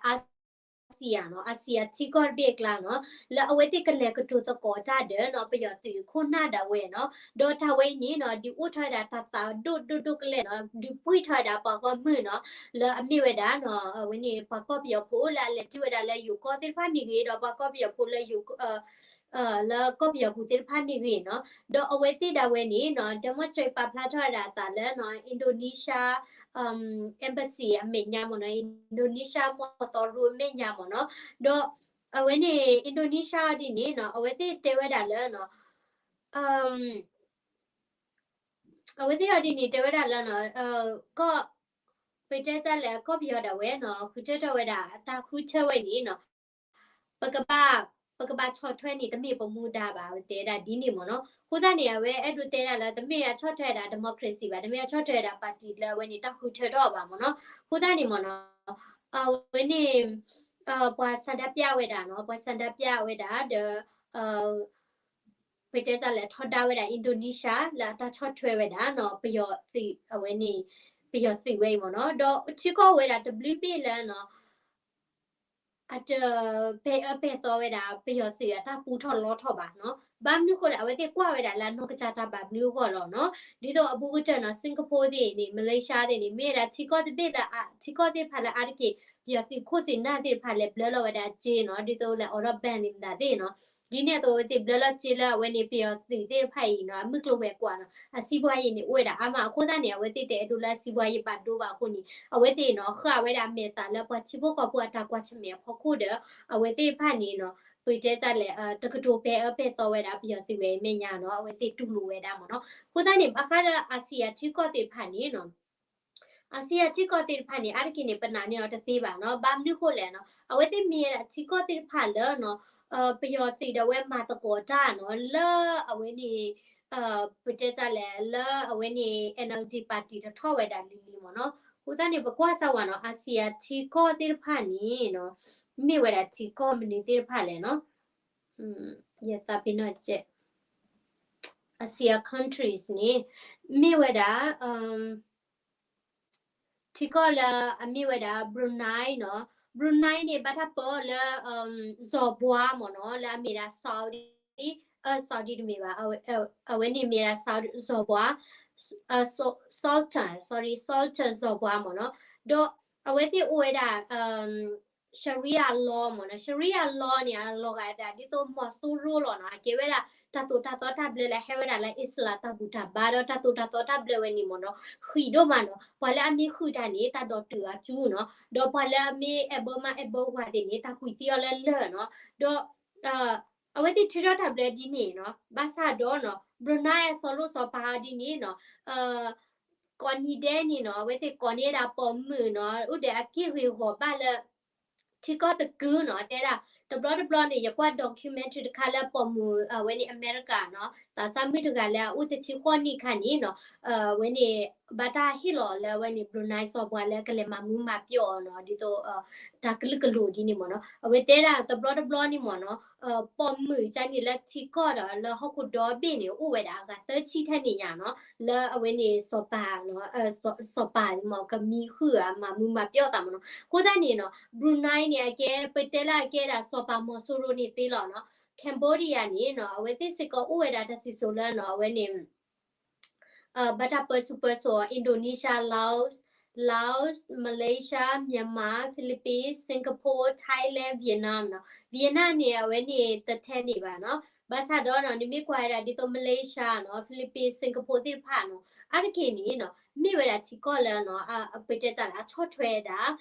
ASEAN နီၤ, ASEAN ထံကီၢ်တဘ့ၣ်အကျါနီၤ, လၢအဝဲသ့ၣ်ကလဲၤကတိၤသကိးတၢ်ဒီးနီၤ ပယီၤသုးခိၣ်နၢ်ဒၣ်ဝဲနီၤ, ဒီးတၢ်ဝဲအံၤန့ၣ်နီၤ ဒုးအိၣ်ထီၣ်ဝဲဒၣ်တၢ်သးဒိၣ်ဒိၣ်ဒိၣ်ကလဲာ်နီၤ, ဒုးပှံၢ်ထီၣ်ဝဲဒၣ်ပှၤဂီၢ်မုၢ်နီၤ, လၢအမ့ၢ်ဝဲဒၣ်နီၤ အဝဲန့ၣ်ပှၤကီၢ်ပယီၤဖိလၢအလဲၤတုၤဝဲဒၣ်လၢယိၤကီၢ်သ့ၣ်တဖၣ်မ့ၢ်ဂ့ၤ, ဒီးပှၤကီၢ်ပယီၤဖိလၢယိၤ လၢကီၢ်ပယီၤပူၤသ့ၣ်တဖၣ်မ့ၢ်ဂ့ၤနီၤ, ဒီးအဝဲသ့ၣ်ဒၣ်ဝဲန့ၣ်နီၤ demonstrate ပာ်ဖျါထီၣ်ဝဲဒၣ်အသးလၢနီၤ Indonesia embassy အမဲာ်ညါမ့ၢ်နီၤ, Indonesia မီၢ်သီရိအမဲာ်ညါမ့ၢ်နီၤ, ဒီးအဝဲန့ၣ် Indonesia ဒ်န့ၣ်နီၤ အဝဲသ့ၣ်တဲဝဲဒၣ်လၢနီၤ အဝဲသ့ၣ်အီၤဒ်န့ၣ် တဲဝဲဒၣ်လၢနီၤ ကီၢ် ပတဲတၢ်လၢကီၢ်ပယီၤဒၣ်ဝဲနီၤ ဃုထၢထီၣ်ဝဲဒၣ်တၢ်ဃုထၢဝဲန့ၣ်နီၤ ပကဘၣ် ပကဘၣ်ဆီၣ်ထွဲန့ၣ် တမ့ၢ်ပမူဒါဘၣ် အဝဲတဲဒၣ်ဒ်န့ၣ်မ့ၢ်နီၤ. အဃိသတးန့ၣ် အဝဲအဲၣ်ဒိးတဲဒၣ်လၢ တမ့ၢ်အဆီၣ်ထွဲဒၣ် democracy ဘၣ်, တမ့ၢ်အဆီၣ်ထွဲဒၣ် party လၢအဝဲန့ၣ်တၢ်ဃုထၢထီၣ်ဘၣ်မ့ၢ်နီၤ. အဃိသတးန့ၣ်မ့ၢ်နီၤ အဝဲန့ၣ် ပှၤဆန္ဒပြဝဲဒၣ်နီၤ, ပှၤဆန္ဒပြဝဲဒၣ်ဒီး ပတဲတၢ်လၢထီဒါဝဲဒၣ် Indonesia လၢအတၢ်ဆီၣ်ထွဲဝဲဒၣ်နီၤ ပယီၤသုးအဝဲန့ၣ် ပယီၤသုးဝဲအံၤမ့ၢ်နီၤ. ဒီးထံကီၢ်ဝဲဒၣ်တဘျုးဘ့ၣ်လၢနီၤ အတပဲာ်အၢပဲာ်သီဝဲဒၣ် ပယီၤသုးအတၢ်ပူထီၣ်လီထီၣ်ဘၣ်နီၤ. ဘၣ်မနုၤဃိလဲၣ် အဝဲသ့ၣ်ကွၢ်ဝဲဒၣ်လၢအနီၢ်ကစၢ်တၢ်ဘၣ်မနုၤအဂီၢ်လီၤနီၤ. ဒ်သိးအဘူးကတၢၢ်နီၤ Singapore သ့ၣ်န့ၣ် Malaysia သ့ၣ်န့ၣ် မ့ၢ်ဝဲဒၣ်ထံကီၢ်တဘ့ၣ်လၢ ထံကီၢ်သ့ၣ်တဖၣ်လၢအါတက့ၢ် ပယီၤသုးခိၣ်သုးနၢ်သ့ၣ်တဖၣ်လဲၤဘျၢလီၤဝဲဒၣ်စ့နီၤ ဒ်သိးလဲၤအိးထီၣ် ဘၣ်န့ၣ်မတၤသ့ၣ်နီၤ. ဒ်န့ၣ်အသိးအဝဲသ့ၣ်ဘျၢလီၤစ့လၢအဝဲန့ၣ် ပယီၤသုးသ့ၣ်တဖၣ်အံၤနီၤ အမုၢ်ကျိၤဝဲၤကွာ်နီၤ အစံးဘှါယံၤန့ၣ် အိၣ်ဝဲဒၣ်အါမး. အဃိသတးန့ၣ် အဝဲသ့ၣ်တအဲၣ်ဒိးလၢအစံးဘှါယံၤဘၣ်ဒိဘၣ်အဃိန့ၣ် အဝဲသ့ၣ်နီၤ ဃၣ်ဝဲဒၣ်အမဲာ်သးလၢပှၤထံဖိကီၢ်ဖိအတၢ်ကွၢ်ဆၢၣ်မဲာ်အဖီခိၣ်ဒီး အဝဲသ့ၣ်တဖၣ်န့ၣ်နီၤ ပတဲတၢ်လဲၣ် တကတိၤပဲာ်အၢပဲာ်သီဝဲဒၣ် ပယီၤသုးဝဲအံၤမဲာ်ညါနီၤ အဝဲသ့ၣ်တူၢ်လိာ်ဝဲဒၣ်မ့ၢ်နီၤ. အဃိသတးန့ၣ် ဘၣ်ဃးဒီး ASEAN ထံကီၢ်သ့ၣ်တဖၣ်န့ၣ်နီၤ ASEAN ထံကီၢ်သ့ၣ်တဖၣ်န့ၣ် အါတက့ၢ်န့ၣ် ပနာ်န့ၢ်အီၤတသ့ဘၣ်နီၤ. ဘၣ်မနုၤဃိလဲၣ်နီၤ အဝဲသ့ၣ်မ့ၢ်ဝဲဒၣ်ထံကီၢ်သ့ၣ်တဖၣ်လၢနီၤ ပယီၤသုးဒၣ်ဝဲမၤသကိးတၢ်နီၤ လၢအဝဲန့ၣ် ပတဲတၢ်လဲၣ် လၢအဝဲန့ၣ် NLD party တထီၣ်ဝဲဒၣ်လံၤလံၤမ့ၢ်နီၤ. အဃိသတးန့ၣ် ပကွၢ်စၢ်ဝဲနီၤ ASEAN ထံကီၢ်သ့ၣ်တဖၣ်န့ၣ်နီၤ မ့ၢ်ဝဲဒၣ်ထံကီၢ်မနုၤသ့ၣ်တဖၣ်လဲၣ်နီၤ. ယသးပ့ၤနီၣ်ကဲ ASEAN countries န့ၣ် မ့ၢ်ဝဲဒၣ် ထံကီၢ်လၢအမ့ၢ်ဝဲဒၣ် Brunei နီၤ. Brunei န့ၣ် ဘၣ်တၢ်ပၢအီၤလၢ စီၤဘွား မ့ၢ်နီၤ လၢအမ့ၢ်ဒၣ် Saudi, အ Saudi တမ့ၢ်ဘၣ် အဝဲန့ၣ်မ့ၢ်ဒၣ် စီၤဘွား Sultan, sorry, Sultan စီၤဘွား မ့ၢ်နီၤ. ဒီးအဝဲသ့ၣ်အိၣ်ဝဲဒၣ် Sharia law မ့ၢ်နီၤ. Sharia law န့ၣ် အလီၤဂာ်ဒၣ်ဒ်သိးမီၤစိရိၤလီၤနီၤ. အကဲဝဲဒၣ် တၢ်သိၣ်တၢ်သီတၢ်ဘျၢလၢဟဲဝဲဒၣ်လၢ Islam တၢ်ဘူၣ်တၢ်ဘါ ဒီးတၢ်သိၣ်တၢ်သီတၢ်ဘျၢဝဲန့ၣ်မ့ၢ်နီၤ ဃံးဒိၣ်မးနီၤ. ပှၤလၢအမ့ၢ်ဃုာ်တၢ်န့ၣ် တၢ်ဒိးတုာ်အစုနီၤ. ဒီးပှၤလၢအမ့ၢ်အဲၣ်ဘၢမါအဲၣ်ဘၢဝၤသ့ၣ်န့ၣ် တၢ်ကွံာ်သံအီၤလၢလၢၢ်နီၤ. ဒီး အဝဲသ့ၣ်ထုးထီၣ်တၢ်ဘျၢဒ်န့ၣ်နီၤ. ဘၣ်ဆၣ်ဒီးနီၤ Brunei အစီၤလိၣ်စီၤပၤဒ်န့ၣ်နီၤ ကိးနံၤဒဲးန့ၣ်နီၤ အဝဲသ့ၣ်ကိးန့ၢ်ဒၣ်ပိာ်မုၣ်နီၤ အိၣ်ဒီးအက့ၢ်ဂ့ၤဂီၤဘၣ်လၢ ထံကီၢ်သကုၤနီၤ တဲဒၣ် တဘျီတဘျီန့ၣ် ယကွၢ် documentary တခါလၢပိာ်မုၣ် အဝဲန့ၣ် အမဲရကၤနီၤ သးစၢ်မုၣ်တဂၤလၢအအိၣ်တဆံဃိးနံၣ်အခါန့ၣ်နီၤ အဝဲန့ၣ် ဘၣ်တၢ်ဟ့ၣ်လီၤလၢအဝဲန့ၣ် Brunei စီၤပၤလၢကလဲၤမၤမူမၤပျီၢ်အီၤနီၤ ဒ်သိး တၢ်ကလုာ်ကလိၤဒ်န့ၣ်မ့ၢ်နီၤ အဝဲတဲဒၣ်တဘျီတဘျီန့ၣ်မ့ၢ်နီၤ ပိာ်မုၣ်ကန့ၣ်လၢထံကီၢ်ဒီးလၢဟီၣ်ခိၣ်ဒီဘ့ၣ်န့ၣ် အိၣ်ဝဲဒၣ်အဂၤသၢဆံထဲန့ၣ်ညါနီၤ လၢအဝဲန့ၣ်စီၤပၤ စီၤပၤမ့ၢ် ကမံဃုာ်အမၤမူမၤပျီၢ်သးမ့ၢ်နီၤ အဃိသတးန့ၣ်နီၤ Brunei န့ၣ် အကဲ ပတဲလၢအကဲဒၣ်စီၤပၤမီၤစိရိၤန့ၣ်သ့လီၤနီၤ Cambodia န့ၣ်နီၤ အဝဲသ့ၣ်စ့ၢ်ကီးအိၣ်ဝဲဒၣ်တၢ်စံၣ်စိၤလၢနီၤ အဝဲန့ၣ် ဘၣ်တၢ်ပၢဆူၣ်ပၢစိး Indonesia, Laos, Laos, Malaysia, Myanmar, Philippines, Singapore, Thailand, Vietnam နီၤ Vietnam န့ၣ် အဝဲန့ၣ်တထဲန့ၣ်ဘၣ်နီၤ ဘၣ်ဆၣ်ဒီးနီၤ နမ့ၢ်ကွၢ်ဝဲဒၣ်ဒ်သိး Malaysia နီၤ Philippines, Singapore သ့ၣ်တဖၣ်နီၤ အါတက့ၢ်န့ၣ်နီၤ မ့ၢ်ဝဲဒၣ်ထံကီၢ်လၢနီၤ ပတဲတၢ်လၢအဆီၣ်ထွဲဒၣ်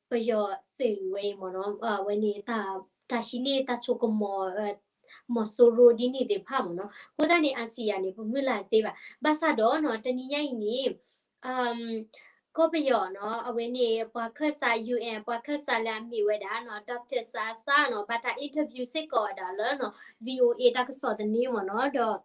ပယီၤသုးဝဲအံၤမ့ၢ်နီၤ အဝဲန့ၣ် တၢ်ဟံးန့ၢ်တၢ်ဆိကမိၣ် မီၤစိရိၤဒ်န့ၣ်သ့ၣ်တဖၣ်မ့ၢ်နီၤ အဃိသတးန့ၣ် ASEAN န့ၣ် ပမုၢ်လၢ်သ့ဘၣ် ဘၣ်ဆၣ်ဒီးနီၤ တနံၤညါအံၤန့ၣ် ကီၢ်ပယီၤနီၤ အဝဲန့ၣ် ပှၤခၢၣ်စး UN ပှၤခၢၣ်စးလၢအမ့ၢ်ဝဲဒၣ်နီၤ Doctor Sasa နီၤ ဘၣ်တၢ် interview စ့ၢ်ကီးဝဲဒၣ်လၢနီၤ VOA တၢ်ကစီၣ်သန့မ့ၢ်နီၤ ဒီး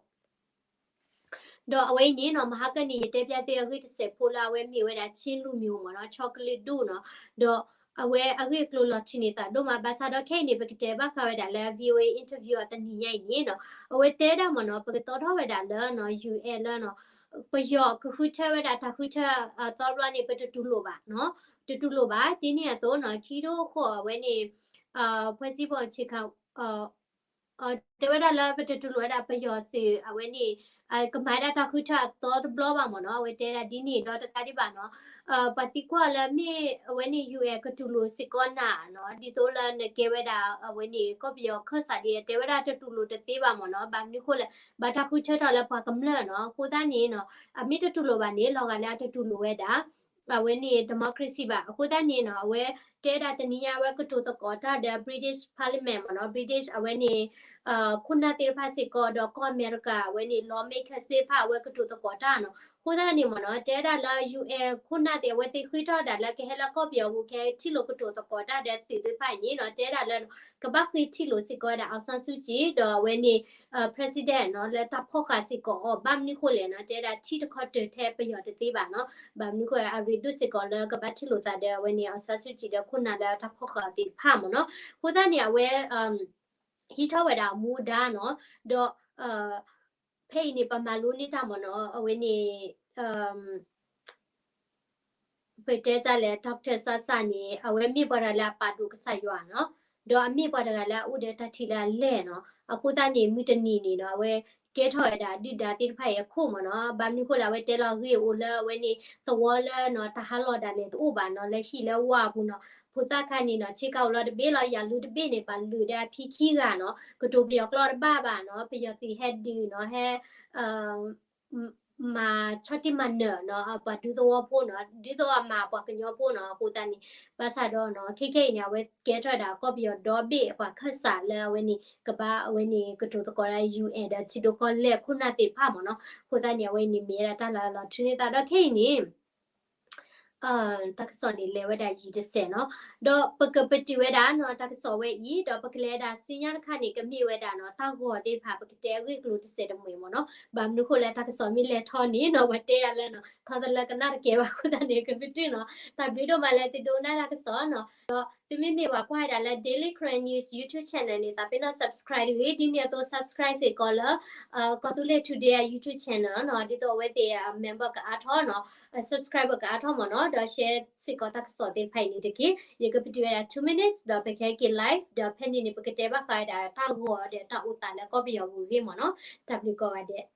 ဒီးအဝဲအံၤန့ၣ်နီၤ မဟါကၢန့ၣ် ယတဲပျၢ်သုအဂ့ၢ်တစဲးဖိလၢအဝဲမ့ၢ်ဝဲဒၣ် ချင်းလူမျိုး မ့ၢ်နီၤ chocolate ဒူၣ်နီၤ ဒီးအဝဲအဂ့ၢ်အကျိၤလီၤထံန့ၢ်သးဒိၣ်မး ဘၣ်ဆၣ်ဒီးခဲအံၤန့ၣ် ပကတဲဘၣ်ဃးဝဲဒၣ်လၢ VOA interview အီၤတနံၤညါအံၤန့ၣ်နီၤ အဝဲတဲဒၣ်မ့ၢ်နီၤ ပကတီထီၣ်ဝဲဒၣ်လၢနီၤ UN လၢနီၤ ပယီၤကဃုထၢဝဲဒၣ်တၢ်ဃုထၢအသီတဘျီန့ၣ် ပတတူၢ်လိာ်ဘၣ်နီၤ တတူၢ်လိာ်ဘၣ် ဒ်န့ၣ်အသိးနီၤ ခံထိၣ်ဃီအဝဲန့ၣ် ဖွဲ့စည်းပုံအခြေခံ တဲဝဲဒၣ်လၢပတတူၢ်လိာ်ဝဲဒၣ်ပယီၤသုးအဝဲန့ၣ် ကမၤဝဲဒၣ်တၢ်ဃုထၢအသီတဘျီဘၣ်မ့ၢ်နီၤ အဝဲတဲဒၣ်ဒ်န့ၣ်ဒီးတကးဒံးဘၣ်နီၤ ပှၤသံကွၢ်လၢမ့ၢ်အဝဲန့ၣ် UN ကတူၢ်လိာ်စ့ၢ်ကီးနၤနီၤ ဒ်သိးလၢနကဲဝဲဒၣ်အဝဲန့ၣ် ကီၢ်ပယီၤခၢၣ်စးဒ် တဲဝဲဒၣ်တတူၢ်လိာ်တသ့ဘၣ်မ့ၢ်နီၤ ဘၣ်မနုၤဃိလဲၣ် ဘၣ်တၢ်ဃုထၢထီၣ်လၢပှၤကမျၢၢ်နီၤ အဃိသတးန့ၣ်နီၤ အမ့ၢ်တတူၢ်လိာ်ဘၣ်န့ၣ် လီၤဂာ်လၢအတတူၢ်လိာ်ဝဲဒၣ် အဝဲန့ၣ် democracy ဘၣ် အဃိသတးန့ၣ်နီၤ အဝဲတဲဒၣ်တနံၤညါအဝဲကတိၤသကိးတၢ်ဒီး British Parliament မ့ၢ်နီၤ British အဝဲန့ၣ် ခိၣ်နၢ်သ့ၣ်တဖၣ်စ့ၢ်ကီး ဒီးကီၢ်အမဲရကၤ အဝဲန့ၣ် lawmakers သ့ၣ်တဖၣ် အဝဲကတိၤသကိးတၢ်နီၤ. အဃိသတးန့ၣ်မ့ၢ်နီၤ တဲဒၣ်လၢ ယူၣ်အဲၣ် ခိၣ်နၢ်သ့ၣ် အဝဲသ့ၣ်ဃ့ထီၣ်ဒၣ်လၢကဟဲလၢကီၢ်ပယီၤပူၤ ကဟဲထံၣ်လိာ်ကတိၤသကိးတၢ်ဒီးသုးသ့ၣ်တဖၣ်အံၤန့ၣ်နီၤ တဲဒၣ်လၢ ကဘၣ်ဃ့ထံၣ်လိာ်စ့ၢ်ကီးဝဲဒၣ် အောင်ဆန်းစုကြည် ဒီးအဝဲန့ၣ် president နီၤ လၢတၢ်ဖီၣ်ဃာ်စ့ၢ်ကီးအီၤ ဘၣ်မနုၤဃိလဲၣ်နီၤ တဲဒၣ်ထံၣ်တခီတၢၤထဲပယီၤတသ့ဘၣ်နီၤ. ဘၣ်မနုၤဃိ အရ့ဒိၣ်စ့ၢ်ကီးလၢကဘၣ်ထံၣ်လိာ်သးဒီးအဝဲန့ၣ် အောင်ဆန်းစုကြည် ဒီးခိၣ်နၢ်လၢတၢ်ဖီၣ်ဃာ်အီၤသ့ၣ်တဖၣ်မ့ၢ်နီၤ. အဃိသတးန့ၣ် အဝဲ ဟံးထီၣ်ဝဲဒၣ်အမူဒါနီၤ, ဒီး ဖဲအံၤန့ၣ် ပမၤလိန့ၢ်တၢ်မ့ၢ်နီၤ အဝဲန့ၣ် ပတဲတၢ်လဲၣ် doctor စးစးန့ၣ် အဝဲမ့ၢ်ပှၤတဂၤလၢအပာ်ဒိၣ်ကစၢ်ယွၤနီၤ, ဒီးအမ့ၢ်ပှၤတဂၤလၢအအိၣ်ဒီးတၢ်ထံၣ်လၢအလဲၢ်နီၤ. အဃိသတးန့ၣ် မုၢ်တနံၤန့ၣ်နီၤ အဝဲကဲထီၣ်ဝဲဒၣ်ဒုၣ်ဒါသ့ၣ်တဖၣ်အံၤအခိၣ်မ့ၢ်နီၤ. ဘၣ်မနုၤဃိလၢအဝဲတဲလီၤအဂ့ၢ်အိၣ်လၢအဝဲန့ၣ် သဝီလၢနီၤ တၢ်ဟးလီၤဒၣ်လဲာ်တအိၣ်ဘၣ်နီၤ လၢဟံၣ်လၢဝၢ်အပူၤနီၤ. ဖိသၣ်ခါန့ၣ်နီၤ ဆ့ကၤအိၣ်လီၤတဘ့ၣ်လီၤ ယၤလုၢ်တဘ့ၣ်န့ၣ် ဘၣ်လုၢ်ဒီးအဖံခံဂၤနီၤ ကတိၤပယီၤကျိာ်တဘၣ်ဘၣ်နီၤ ပယီၤသုးဟဲဒုးနီၤ ဟဲ မၤဆီၣ်တံၢ်မၤနၢၤနီၤ ပှၤဒူသဝီဖိနီၤ ဒ်သိးအမၤပှၤကညီဖိနီၤ. အဃိသတးန့ၣ် ဘၣ်ဆၣ်ဒီးနီၤ ခဲခဲအံၤန့ၣ် အဝဲကဲထီၣ်ဝဲဒၣ်ကီၢ်ပယီၤဒီဘ့ၣ် ပှၤခၢၣ်စးလၢအဝဲန့ၣ် ကဘၣ်အဝဲန့ၣ် ကတိၤသကိးဒၣ် ယူၣ်အဲၣ် ဒီးထံဒိၣ်ကီၢ်လဲၢ်ခိၣ်နၢ်သ့ၣ်တဖၣ်မ့ၢ်နီၤ. အဃိသတးန့ၣ် အဝဲန့ၣ်မ့ၢ်ဝဲဒၣ်တၢ်လၢလီၤထုးန့ၢ်သးဒီးခဲအံၤန့ၣ် တၢ်ကစီၣ်န့ၣ်လဲၤဝဲဒၣ်ယံာ်တစဲးနီၤ, ဒီးပကပတုာ်ဝဲဒၣ်နီၤ တၢ်ကစီၣ်ဝဲအံၤ ဒီးပကလဲၤဝဲဒၣ်ဆူညါတခါန့ၣ် ကမ့ၢ်ဝဲဒၣ်နီၤ တၢ်ဂီၤသ့ၣ်တဖၣ် ပကတဲအဂ့ၢ်ကျိၤတစဲးတမှဲၤမ့ၢ်နီၤ. ဘၣ်မနုၤဃိလဲၣ် တၢ်ကစီၣ်မ့ၢ်လဲၤထီၣ်န့ၣ်နီၤ ပတဲယၤလၢနီၤ ခီသလၢကနၣ်တကဲဘၣ်အဃိသတးန့ၣ် ကပတုာ်နီၤ. တၢ်ဘျုးဒိၣ်မးလၢသုဒိကနၣ်တၢ်ကစီၣ်နီၤ, ဒီးသုမ့မ့ၢ်ပှၤကွၢ်ဝဲဒၣ်လၢ Daily Karen News YouTube channel န့ၣ် သးပ့ၤနီၣ် subscribe တဂ့ၤ ဒ်န့ၣ်အသိး subscribe စ့ၢ်ကီးလၢ ကီၢ်သူလ့ၤ Today အ YouTube channel နီၤ ဒ်သိးအဝဲသ့ၣ်အ member ကအါထီၣ်နီၤ subscriber ကအါထီၣ်မ့ၢ်နီၤ, ဒီး share စ့ၢ်ကီးတၢ်ကစီၣ်သ့ၣ်တဖၣ်အံၤန့ၣ်တက့ၢ်. ယကပတုာ်ဝဲဒၣ် two minutes ဒီးပကဟဲက့ၤ live ဒီးဖဲန့ၣ်န့ၣ် ပကတဲဘၣ်ဃးဝဲဒၣ်တၢ်ဂီၤဒီးတၢ်အိၣ်သးလၢကီၢ်ပယီၤပူၤအဂ့ၢ်မ့ၢ်နီၤ. တၢ်ဘျုးကိးဂၤဒဲး.